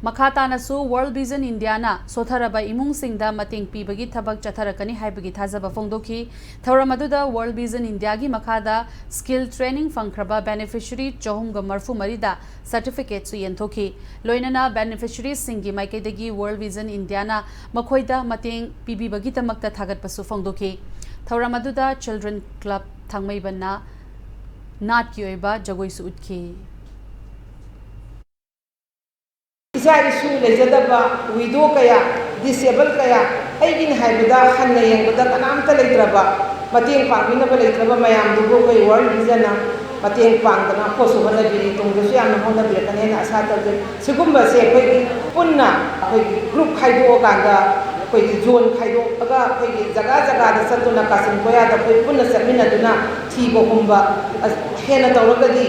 ꯃꯈꯥ ꯇꯥꯅꯁꯨ World Vision Indiaꯅ ꯁꯣꯠꯊꯔꯕ ꯏꯃꯨꯡꯁꯤꯡꯗ ꯃꯇꯦꯡ ꯄꯤꯕꯒꯤ ꯊꯕꯛ ꯆꯠꯊꯔꯛꯀꯅꯤ ꯍꯥꯏꯕꯒꯤ ꯊꯥꯖꯕ ꯐꯣꯡꯗꯣꯛꯈꯤ꯫ ꯊꯧꯔꯝ ꯑꯗꯨꯗ World Vision Indiaꯒꯤ ꯃꯈꯥꯗ skill training ꯐꯪꯈ꯭ꯔꯕ beneficiary ꯆꯍꯨꯝꯒ ꯃꯔꯤꯐꯨ ꯃꯔꯤꯗ certificateꯁꯨ ꯌꯦꯟꯊꯣꯛꯈꯤ꯫ ꯂꯣꯏꯅꯅ beneficiariesꯁꯤꯡꯒꯤ ꯃꯥꯏꯀꯩꯗꯒꯤ World Vision Indiaꯅ ꯃꯈꯣꯏꯗ ꯃꯇꯦꯡ ꯄꯤꯕꯤꯕꯒꯤꯗꯃꯛꯇ ꯊꯥꯒꯠꯄꯁꯨ ꯐꯣꯡꯗꯣꯛꯈꯤ꯫ ꯊꯧꯔꯝ ꯑꯗꯨꯗ Children Club ꯊꯥꯡꯃꯩꯕꯟꯅ ꯅꯥꯠꯀꯤ ꯑꯣꯏꯕ ꯖꯒꯣꯏꯁꯨ ꯎꯠꯈꯤ꯫ ꯏꯆꯥ ꯏꯁꯨ ꯂꯩꯖꯗꯕ widow ꯀꯌꯥ, disable ꯀꯌꯥ, ꯑꯩꯒꯤꯅꯤ ꯍꯥꯏꯕꯗ ꯍꯟꯅ ꯌꯦꯡꯕꯗ ꯀꯅꯥꯝꯇ ꯂꯩꯇ꯭ꯔꯕ, ꯃꯇꯦꯡ ꯄꯥꯡꯕꯤꯅꯕ ꯂꯩꯇ꯭ꯔꯕ ꯃꯌꯥꯝꯗꯨꯕꯨ ꯑꯩꯈꯣꯏ ꯋꯥꯔꯜ ꯚꯤꯖꯟꯅ ꯃꯇꯦꯡ ꯄꯥꯡꯗꯅ ꯍꯣꯠꯁꯨ ꯍꯣꯠꯅꯕꯤꯔꯤ, ꯇꯨꯡꯗꯁꯨ ꯌꯥꯝꯅ ꯍꯣꯠꯅꯕꯤꯔꯛꯀꯅꯤ ꯍꯥꯏꯅ ꯑꯁꯥ ꯇꯧꯖꯩ꯫ ꯁꯤꯒꯨꯝꯕꯁꯦ ꯑꯩꯈꯣꯏꯒꯤ ꯄꯨꯟꯅ ꯑꯩꯈꯣꯏꯒꯤ ꯒ꯭ꯔꯨꯞ ꯈꯥꯏꯗꯣꯛꯑꯀꯥꯟꯗ, ꯑꯩꯈꯣꯏꯒꯤ ꯖꯣꯟ ꯈꯥꯏꯗꯣꯛꯑꯒ ꯑꯩꯈꯣꯏꯒꯤ ꯖꯒꯥ ꯖꯒꯥꯗ ꯆꯠꯇꯨꯅ ꯀꯥꯆꯤꯟ ꯀꯣꯌꯥꯗ ꯑꯩꯈꯣꯏ ꯄꯨꯟꯅ ꯆꯠꯃꯤꯟꯅꯗꯨꯅ ꯊꯤꯕ ꯍꯨꯝꯕ ꯍꯦꯟꯅ ꯇꯧꯔꯒꯗꯤ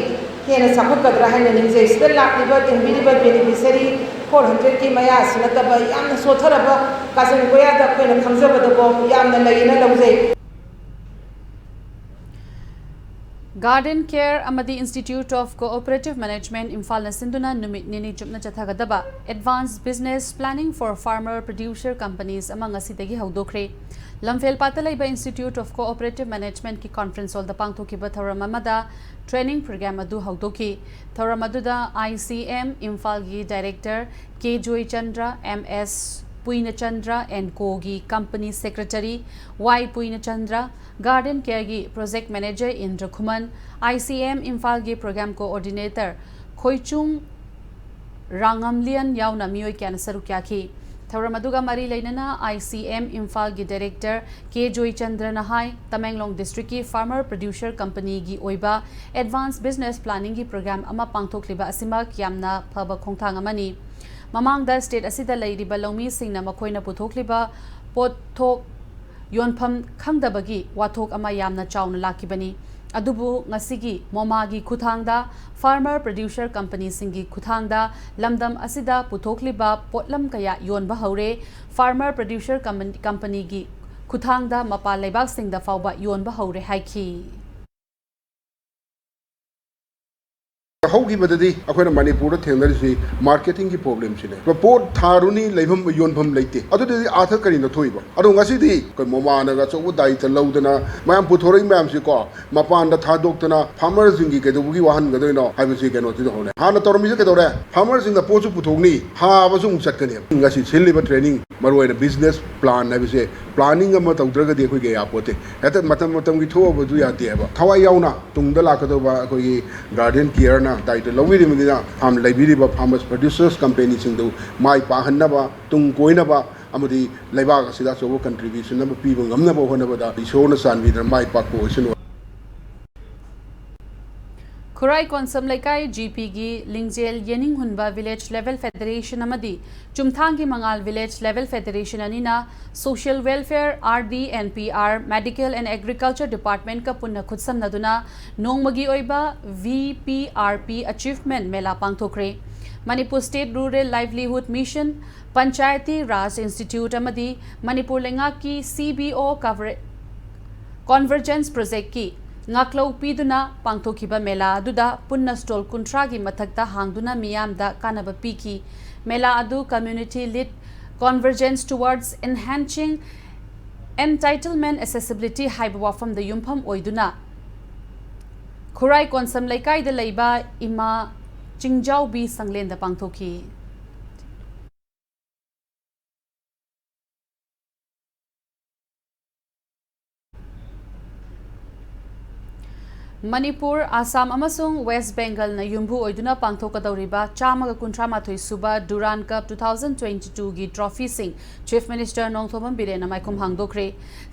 ꯍꯦꯟꯅ ꯆꯥꯎꯈꯠꯀꯗ꯭ꯔꯥ ꯍꯥꯏꯅ ꯅꯤꯡꯖꯩ꯫ ꯁꯤꯗ ꯂꯥꯛꯂꯤꯕ, ꯇꯤꯟꯕꯤꯔꯤꯕ ꯕꯦꯅꯤꯐꯤꯁꯔꯤ ꯐꯣꯔ ꯍꯟꯗ꯭ꯔꯦꯠꯀꯤ ꯃꯌꯥ ꯑꯁꯤ ꯅꯠꯇꯕ ꯌꯥꯝꯅ ꯁꯣꯠꯊꯔꯕ ꯀꯥꯆꯤꯟ ꯀꯣꯌꯥꯗ ꯑꯩꯈꯣꯏꯅ ꯈꯪꯖꯕꯗꯕꯨ ꯌꯥꯝꯅ ꯂꯩꯌꯦꯅ ꯂꯧꯖꯩ꯫ ꯒꯥꯔꯗꯦꯟ ꯀꯦꯌꯔ ꯑꯃꯗꯤ Institute of Cooperative Management ꯏꯝꯐꯥꯜꯅ ꯁꯤꯟꯗꯨꯅ ꯅꯨꯃꯤꯠ ꯅꯤꯅꯤ ꯆꯨꯞꯅ ꯆꯠꯊꯒꯗꯕ Advanced Business Planning for Farmer Producer Companies ꯑꯃ ꯉꯁꯤꯗꯒꯤ ꯍꯧꯗꯣꯛꯈ꯭ꯔꯦ꯫ ꯂꯝꯐꯦꯜꯄꯥꯠꯇ ꯂꯩꯕ Institute of Cooperative Managementꯀꯤ conference hallꯗ ꯄꯥꯡꯊꯣꯛꯈꯤꯕ ꯊꯧꯔꯝ ꯑꯃꯗ training program ꯑꯗꯨ ꯍꯧꯗꯣꯛꯈꯤ꯫ ꯊꯧꯔꯝ ꯑꯗꯨꯗ I C M ꯏꯝꯐꯥꯜꯒꯤ director K Joychandra, M S Puinachandra and Co ꯒꯤ company secretary Y Puinachandra, garden ꯀꯦꯌꯔꯒꯤ project manager Indra Khuman, I C M ꯏꯝꯐꯥꯜꯒꯤ program coordinator ꯈꯣꯏꯆꯨꯡ ꯔꯥꯉꯝꯂꯤꯌꯟ ꯌꯥꯎꯅ ꯃꯤꯑꯣꯏ ꯀꯌꯥꯅ ꯁꯔꯨꯛ ꯌꯥꯈꯤ꯫ ꯊꯧꯔꯝ ꯑꯗꯨꯒ ꯃꯔꯤ ꯂꯩꯅꯅ I C M ꯏꯝꯐꯥꯜꯒꯤ director K ꯖꯣꯏꯆꯟꯗ꯭ꯔꯅ ꯍꯥꯏ, ꯇꯃꯦꯡꯂꯣꯡ districtꯀꯤ farmer producer companyꯒꯤ ꯑꯣꯏꯕ advance business planningꯒꯤ program ꯑꯃ ꯄꯥꯡꯊꯣꯛꯂꯤꯕ ꯑꯁꯤꯃꯛ ꯌꯥꯝꯅ ꯐꯕ ꯈꯣꯡꯊꯥꯡ ꯑꯃꯅꯤ꯫ ꯃꯃꯥꯡꯗ state ꯑꯁꯤꯗ ꯂꯩꯔꯤꯕ ꯂꯧꯃꯤꯁꯤꯡꯅ ꯃꯈꯣꯏꯅ ꯄꯨꯊꯣꯛꯂꯤꯕ ꯄꯣꯠꯊꯣꯛ ꯌꯣꯟꯐꯝ ꯈꯪꯗꯕꯒꯤ ꯋꯥꯊꯣꯛ ꯑꯃ ꯌꯥꯝꯅ ꯆꯥꯎꯅ ꯂꯥꯛꯈꯤꯕꯅꯤ꯫ ꯑꯗꯨꯕꯨ ꯉꯁꯤꯒꯤ ꯃꯣꯃꯥꯒꯤ ꯈꯨꯠꯊꯥꯡꯗ, farmer producer companyꯁꯤꯡꯒꯤ ꯈꯨꯠꯊꯥꯡꯗ ꯂꯝꯗꯝ ꯑꯁꯤꯗ ꯄꯨꯊꯣꯛꯂꯤꯕ ꯄꯣꯠꯂꯝ ꯀꯌꯥ ꯌꯣꯟꯕ ꯍꯧꯔꯦ꯫ Farmer producer companyꯒꯤ ꯈꯨꯠꯊꯥꯡꯗ ꯃꯄꯥꯟ ꯂꯩꯕꯥꯛꯁꯤꯡꯗ ꯐꯥꯎꯕ ꯌꯣꯟꯕ ꯍꯧꯔꯦ ꯍꯥꯏꯈꯤ꯫ ꯍꯧꯈꯤꯕꯗꯗꯤ ꯑꯩꯈꯣꯏꯅ ꯃꯅꯤꯄꯨꯔꯗ ꯊꯦꯡꯅꯔꯤꯁꯤ marketingꯒꯤ problemꯁꯤꯅꯦ꯫ ꯄꯣꯠ ꯊꯥꯔꯨꯅꯤ, ꯂꯩꯐꯝ ꯌꯣꯟꯐꯝ ꯂꯩꯇꯦ꯫ ꯑꯗꯨꯗꯗꯤ ꯑꯥꯔꯊ ꯀꯔꯤꯅꯣ ꯊꯣꯛꯏꯕ? ꯑꯗꯣ ꯉꯁꯤꯗꯤ ꯑꯩꯈꯣꯏ ꯃꯣꯃꯥꯅꯒ ꯑꯆꯧꯕ ꯗꯥꯌꯤꯇ꯭ꯋ ꯂꯧꯗꯅ ꯃꯌꯥꯝ ꯄꯨꯊꯣꯔꯛꯏ ꯃꯌꯥꯝꯁꯤꯀꯣ, ꯃꯄꯥꯟꯗ ꯊꯥꯗꯣꯛꯇꯅ farmerꯁꯤꯡꯒꯤ ꯀꯩꯗꯧꯕꯒꯤ ꯋꯥꯍꯟꯒꯗꯣꯏꯅꯣ ꯍꯥꯏꯕꯁꯤ ꯀꯩꯅꯣꯁꯤꯗ ꯍꯧꯔꯦ꯫ ꯍꯥꯟꯅ ꯇꯧꯔꯝꯃꯤꯁꯦ ꯀꯩꯗꯧꯔꯦ? Farmerꯁꯤꯡꯅ ꯄꯣꯠꯁꯨ ꯄꯨꯊꯣꯛꯅꯤ, ꯊꯥꯕꯁꯨ ꯑꯃꯨꯛ ꯆꯠꯀꯅꯦꯕ꯫ ꯉꯁꯤ ꯁꯤꯜꯂꯤꯕ training, ꯃꯔꯨꯑꯣꯏꯅ business plan ꯍꯥꯏꯕꯁꯦ planning ꯑꯃ ꯇꯧꯗ꯭ꯔꯒꯗꯤ ꯑꯩꯈꯣꯏꯒꯤ ꯌꯥꯄꯣꯠꯇꯦ꯫ ꯍꯦꯛꯇ ꯃꯇꯝ ꯃꯇꯝꯒꯤ ꯊꯣꯛꯑꯕꯗꯨ ꯌꯥꯗꯦꯕ꯫ ꯊꯋꯥꯏ ꯌꯥꯎꯅ ꯇꯨꯡꯗ ꯂꯥꯛꯀꯗꯧꯕ ꯑꯩꯈꯣꯏꯒꯤ ꯒꯥꯔꯗꯦꯟ ꯀꯤꯌꯔꯅ ꯗꯥꯌꯤꯇ꯭ꯋ ꯂꯧꯕꯤꯔꯤꯕꯅꯤꯅ ꯐꯥꯔꯝ ꯂꯩꯕꯤꯔꯤꯕ farmers producers companyꯁꯤꯡꯗꯨ ꯃꯥꯏ ꯄꯥꯛꯍꯟꯅꯕ, ꯇꯨꯡ ꯀꯣꯏꯅꯕ ꯑꯃꯗꯤ ꯂꯩꯕꯥꯛ ꯑꯁꯤꯗ ꯑꯆꯧꯕ contribution ꯑꯃ ꯄꯤꯕ ꯉꯝꯅꯕ ꯍꯣꯠꯅꯕꯗ ꯏꯁꯣꯔꯅ ꯆꯥꯟꯕꯤꯗꯨꯅ ꯃꯥꯏ ꯄꯥꯛꯄ ꯑꯣꯏꯁꯅꯨ꯫ ꯈꯨꯔꯥꯏ ꯀꯣꯟꯁꯝ ꯂꯩꯀꯥꯏ ꯖꯤꯄꯤꯒꯤ ꯂꯤꯡꯖꯦꯜ ꯌꯦꯅꯤꯡꯍꯨꯟꯕ Village Level Federation ꯑꯃꯗꯤ ꯆꯨꯝꯊꯥꯡꯒꯤ ꯃꯉꯥꯜ Village Level Federation ꯑꯅꯤꯅ Social Welfare, R D and P R, Medical and Agriculture Departmentꯀ ꯄꯨꯟꯅ ꯈꯨꯠꯁꯝꯅꯗꯨꯅ ꯅꯣꯡꯃꯒꯤ ꯑꯣꯏꯕ V P R P Achievement ꯃꯦꯂꯥ ꯄꯥꯡꯊꯣꯛꯈ꯭ꯔꯦ꯫ Manipur State Rural Livelihood Mission, Panchayati Raj Institute ꯑꯃꯗꯤ ꯃꯅꯤꯄꯨꯔ ꯂꯩꯉꯥꯛꯀꯤ C B O Conver-, Convergence Projectꯀꯤ ꯉꯥꯛꯂꯧ ꯄꯤꯗꯨꯅ ꯄꯥꯡꯊꯣꯛꯈꯤꯕ ꯃꯦꯂꯥ ꯑꯗꯨꯗ ꯄꯨꯟꯅ stall ꯀꯨꯟꯊ꯭ꯔꯥꯒꯤ ꯃꯊꯛꯇ ꯍꯥꯡꯗꯨꯅ ꯃꯤꯌꯥꯝꯗ ꯀꯥꯟꯅꯕ ꯄꯤꯈꯤ꯫ ꯃꯦꯂꯥ ꯑꯗꯨ Community Led Convergence Towards Enhancing Entitlement Accessibility ꯍꯥꯏꯕ ꯋꯥꯐꯝꯗ ꯌꯨꯝꯐꯝ ꯑꯣꯏꯗꯨꯅ ꯈꯨꯔꯥꯏ ꯀꯣꯟꯁꯝ ꯂꯩꯀꯥꯏꯗ ꯂꯩꯕ ꯏꯃꯥ ꯆꯤꯡꯖꯥꯎꯕꯤ ꯁꯪꯂꯦꯟꯗ ꯄꯥꯡꯊꯣꯛꯈꯤ꯫ ꯃꯅꯤꯄꯨꯔ, ꯑꯁꯥꯝ ꯑꯃꯁꯨꯡ ꯋꯦꯁ ꯕꯦꯡꯒꯜꯅ ꯌꯨꯝꯕꯨ ꯑꯣꯏꯗꯨꯅ ꯄꯥꯡꯊꯣꯛꯀꯗꯧꯔꯤꯕ ꯆꯥꯝꯃꯒ ꯀꯨꯟꯊ꯭ꯔꯥ ꯃꯥꯊꯣꯏ ꯁꯨꯕ Durand Cup two thousand twenty-twoꯒꯤ trophyꯁꯤꯡ Chief Minister Nongthombam ꯕꯤꯔꯦꯟꯅ ꯃꯥꯏꯈꯨꯝ ꯍꯥꯡꯗꯣꯛꯈ꯭ꯔꯦ꯫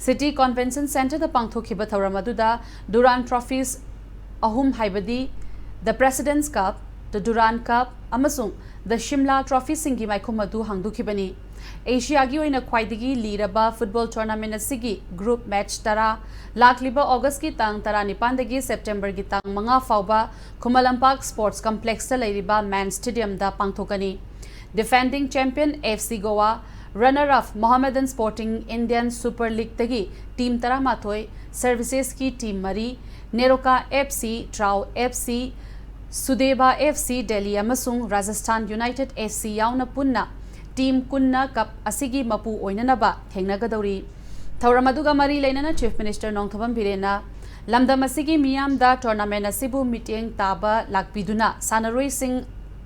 City Convention Centreꯗ ꯄꯥꯡꯊꯣꯛꯈꯤꯕ ꯊꯧꯔꯝ ꯑꯗꯨꯗ Durand Trophies ꯑꯍꯨꯝ, ꯍꯥꯏꯕꯗꯤ The President's Cup, The Durand Cup ꯑꯃꯁꯨꯡ The Shimla Trophyꯁꯤꯡꯒꯤ ꯃꯥꯏꯈꯨꯝ ꯑꯗꯨ ꯍꯥꯡꯗꯣꯛꯈꯤꯕꯅꯤ꯫ ꯑꯦꯁꯤꯌꯥꯒꯤ ꯑꯣꯏꯅ ꯈ꯭ꯋꯥꯏꯗꯒꯤ ꯂꯤꯔꯕ football tournament ꯑꯁꯤꯒꯤ group match ꯇꯔꯥ ꯂꯥꯛꯂꯤꯕ Augustꯀꯤ ꯇꯥꯡ ꯇꯔꯥꯅꯤꯄꯥꯟꯗꯒꯤ Septemberꯒꯤ ꯇꯥꯡ ꯃꯉꯥ ꯐꯥꯎꯕ ꯈꯨꯃꯟ ꯂꯝꯄꯥꯛ Sports Complexꯇ ꯂꯩꯔꯤꯕ MAN Stadiumꯗ ꯄꯥꯡꯊꯣꯛꯀꯅꯤ꯫ Defending champion F C Goa, runner up Mohammedan Sporting Indian Super Leagueꯇꯒꯤ team ꯇꯔꯥꯃꯥꯊꯣꯏ, Servicesꯀꯤ team ꯃꯔꯤ, Neroka F C, Trao F C, Sudeba F C Delhi ꯑꯃꯁꯨꯡ Rajasthan United F C ꯌꯥꯎꯅ ꯄꯨꯟꯅ team ꯀꯨꯟꯅ cup ꯑꯁꯤꯒꯤ ꯃꯄꯨ ꯑꯣꯏꯅꯅꯕ ꯊꯦꯡꯅꯒꯗꯧꯔꯤ꯫ ꯊꯧꯔꯝ ꯑꯗꯨꯒ ꯃꯔꯤ ꯂꯩꯅꯅ Chief Minister ꯅꯣꯡꯊꯣꯝꯕꯝ ꯕꯤꯔꯦꯟꯅ ꯂꯝꯗꯝ ꯑꯁꯤꯒꯤ ꯃꯤꯌꯥꯝꯗ tournament ꯑꯁꯤꯕꯨ ꯃꯤꯠꯌꯦꯡ ꯇꯥꯕ ꯂꯥꯛꯄꯤꯗꯨꯅ ꯁꯥꯟꯅꯔꯣꯏꯁꯤꯡ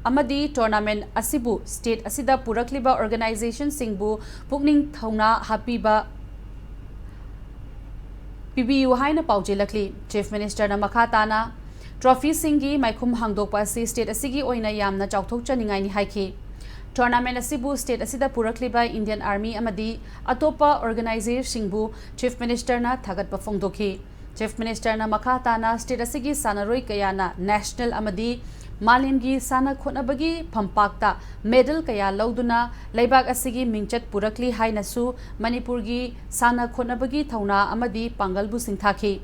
ꯑꯃꯗꯤ tournament ꯑꯁꯤꯕꯨ state ꯑꯁꯤꯗ ꯄꯨꯔꯛꯂꯤꯕ organizationꯁꯤꯡꯕꯨ ꯄꯨꯛꯅꯤꯡ ꯊꯧꯅꯥ ꯍꯥꯞꯄꯤꯕ ꯄꯤꯕꯤꯌꯨ ꯍꯥꯏꯅ ꯄꯥꯎꯖꯦꯜꯂꯛꯂꯤ꯫ Chief Ministerꯅ ꯃꯈꯥ ꯇꯥꯅ trophyꯁꯤꯡꯒꯤ ꯃꯥꯏꯈꯨꯝ ꯍꯥꯡꯗꯣꯛꯄ ꯑꯁꯤ state ꯑꯁꯤꯒꯤ ꯑꯣꯏꯅ ꯌꯥꯝꯅ ꯆꯥꯎꯊꯣꯛꯆꯅꯤꯡꯉꯥꯏꯅꯤ ꯍꯥꯏꯈꯤ꯫ Tournament ꯑꯁꯤꯕꯨ state ꯑꯁꯤꯗ ꯄꯨꯔꯛꯂꯤꯕ Indian Army ꯑꯃꯗꯤ ꯑꯇꯣꯞꯄ organizerꯁꯤꯡꯕꯨ Chief Ministerꯅ ꯊꯥꯒꯠꯄ ꯐꯣꯡꯗꯣꯛꯈꯤ꯫ Chief Ministerꯅ ꯃꯈꯥ ꯇꯥꯅ state ꯑꯁꯤꯒꯤ ꯁꯥꯟꯅꯔꯣꯏ ꯀꯌꯥꯅ national ꯑꯃꯗꯤ ꯃꯥꯂꯦꯝꯒꯤ ꯁꯥꯟꯅ ꯈꯣꯠꯅꯕꯒꯤ ꯐꯝꯄꯥꯛꯇ medal ꯀꯌꯥ ꯂꯧꯗꯨꯅ ꯂꯩꯕꯥꯛ ꯑꯁꯤꯒꯤ ꯃꯤꯡꯆꯠ ꯄꯨꯔꯛꯂꯤ ꯍꯥꯏꯅꯁꯨ ꯃꯅꯤꯄꯨꯔꯒꯤ ꯁꯥꯟꯅ ꯈꯣꯠꯅꯕꯒꯤ ꯊꯧꯅꯥ ꯑꯃꯗꯤ ꯄꯥꯡꯒꯜꯕꯨ ꯁꯤꯡꯊꯥꯈꯤ꯫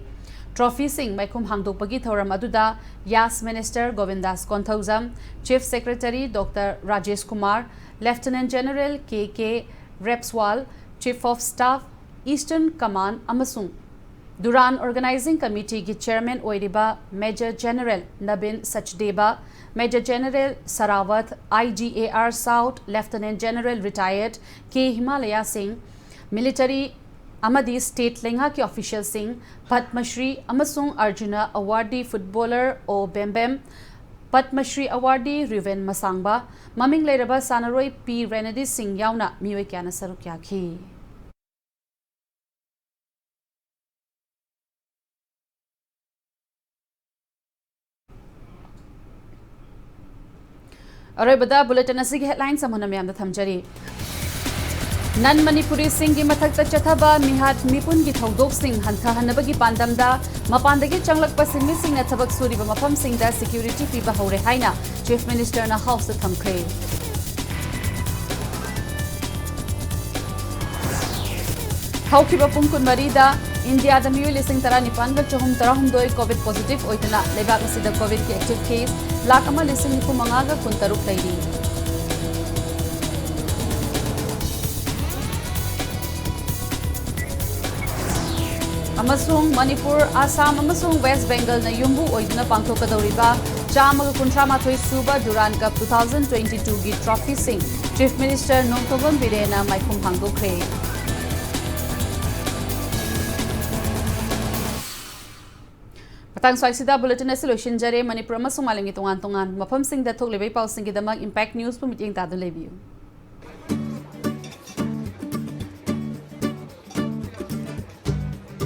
Trophyꯁꯤꯡ ꯃꯥꯏꯈꯨꯝ ꯍꯥꯡꯗꯣꯛꯄꯒꯤ ꯊꯧꯔꯝ ꯑꯗꯨꯗ ꯌꯥꯁ Minister ꯒꯣꯕꯤꯟꯗꯥꯁ Konthoujam, Chief Secretary Doctor Rajesh Kumar, Lieutenant General K K ꯔꯦꯞꯁꯋꯥꯜ, Chief of Staff, Eastern Command ꯑꯃꯁꯨꯡ Durand Organizing Committeeꯒꯤ Chairman ꯑꯣꯏꯔꯤꯕ Major General Nabin ꯁꯆꯗꯦꯕ, Major General ꯁꯔꯥꯋꯠ, I G A R South, Lieutenant General Retired ꯀꯦ ꯍꯤꯃꯥꯂꯌꯥ ꯁꯤꯡ, military ꯑꯃꯗꯤ state ꯂꯩꯉꯥꯛꯀꯤ officialꯁꯤꯡ, ꯄꯗꯃ ꯁ꯭ꯔꯤ ꯑꯃꯁꯨꯡ ꯑꯔꯖꯨꯅ awardee footballer ꯑꯣ ꯕꯦꯝꯕꯦꯝ, Padma Shri awardee ꯔꯤꯋꯦꯟ ꯃꯁꯥꯡꯕ, ꯃꯃꯤꯡ ꯂꯩꯔꯕ ꯁꯥꯟꯅꯔꯣꯏ ꯄꯤ ꯔꯦꯅꯗꯤ ꯁꯤꯡ ꯌꯥꯎꯅ ꯃꯤꯑꯣꯏ ꯀꯌꯥꯅ ꯁꯔꯨꯛ ꯌꯥꯈꯤ꯫ ꯑꯔꯣꯏꯕꯗ bulletin ꯑꯁꯤꯒꯤ headlines ꯑꯃꯨꯛ ꯍꯟꯅ ꯃꯌꯥꯝꯗ ꯊꯝꯖꯔꯤ꯫ Non ꯃꯅꯤꯄꯨꯔꯤꯁꯤꯡꯒꯤ ꯃꯊꯛꯇ ꯆꯠꯊꯕ ꯃꯤꯍꯥꯠ ꯃꯤꯄꯨꯟꯒꯤ ꯊꯧꯗꯣꯛꯁꯤꯡ ꯍꯟꯊꯍꯟꯅꯕꯒꯤ ꯄꯥꯟꯗꯝꯗ ꯃꯄꯥꯟꯗꯒꯤ ꯆꯪꯂꯛꯄ ꯁꯤꯟꯃꯤꯁꯤꯡꯅ ꯊꯕꯛ ꯁꯨꯔꯤꯕ ꯃꯐꯝꯁꯤꯡꯗ security ꯄꯤꯕ ꯍꯧꯔꯦ ꯍꯥꯏꯅ Chief Ministerꯅ Houseꯇ ꯊꯝꯈ꯭ꯔꯦ꯫ ꯍꯧꯈꯤꯕ ꯄꯨꯡ ꯀꯨꯟꯃꯔꯤꯗ ꯏꯟꯗꯤꯌꯥꯗ ꯃꯤꯑꯣꯏ ꯂꯤꯁꯤꯡ ꯇꯔꯥꯅꯤꯄꯥꯟꯒ ꯆꯍꯨꯝ ꯇꯔꯥꯍꯨꯝꯗꯣꯏ COVID positive ꯑꯣꯏꯗꯨꯅ ꯂꯩꯕꯥꯛ ꯑꯁꯤꯗ COVIDꯀꯤ active case ꯂꯥꯈ ꯑꯃ ꯂꯤꯁꯤꯡ ꯅꯤꯐꯨ ꯃꯉꯥꯒ ꯀꯨꯟꯇꯔꯨꯛ ꯂꯩꯔꯤ꯫ ꯑꯃꯁꯨꯡ ꯃꯅꯤꯄꯨꯔ, ꯑꯁꯥꯝ ꯑꯃꯁꯨꯡ ꯋꯦꯁ ꯕꯦꯡꯒꯜꯅ ꯌꯨꯝꯕꯨ ꯑꯣꯏꯗꯨꯅ ꯄꯥꯡꯊꯣꯛꯀꯗꯧꯔꯤꯕ ꯆꯥꯝꯃꯒ ꯀꯨꯟꯊ꯭ꯔꯥ ꯃꯥꯊꯣꯏ ꯁꯨꯕ Durand Cup two thousand twenty-twoꯒꯤ trophyꯁꯤꯡ Chief Minister Nongthombam ꯕꯤꯔꯦꯟꯅ ꯃꯥꯏꯈꯨꯝ ꯍꯥꯡꯗꯣꯛꯈ꯭ꯔꯦ꯫ ꯃꯇꯥꯡ ꯁ꯭ꯋꯥꯏꯁꯤꯗ bulletin ꯑꯁꯤ ꯂꯣꯏꯁꯤꯟꯖꯔꯦ꯫ ꯃꯅꯤꯄꯨꯔ ꯑꯃꯁꯨꯡ ꯃꯥꯂꯦꯝꯒꯤ ꯇꯣꯉꯥꯟ ꯇꯣꯉꯥꯟꯕ ꯃꯐꯝꯁꯤꯡꯗ ꯊꯣꯛꯂꯤꯕ ꯏ ꯄꯥꯎꯁꯤꯡꯒꯤꯗꯃꯛ Impact Newsꯄꯨ ꯃꯤꯠꯌꯦꯡ ꯇꯥꯗꯨꯅ ꯂꯩꯕꯤꯌꯨ꯫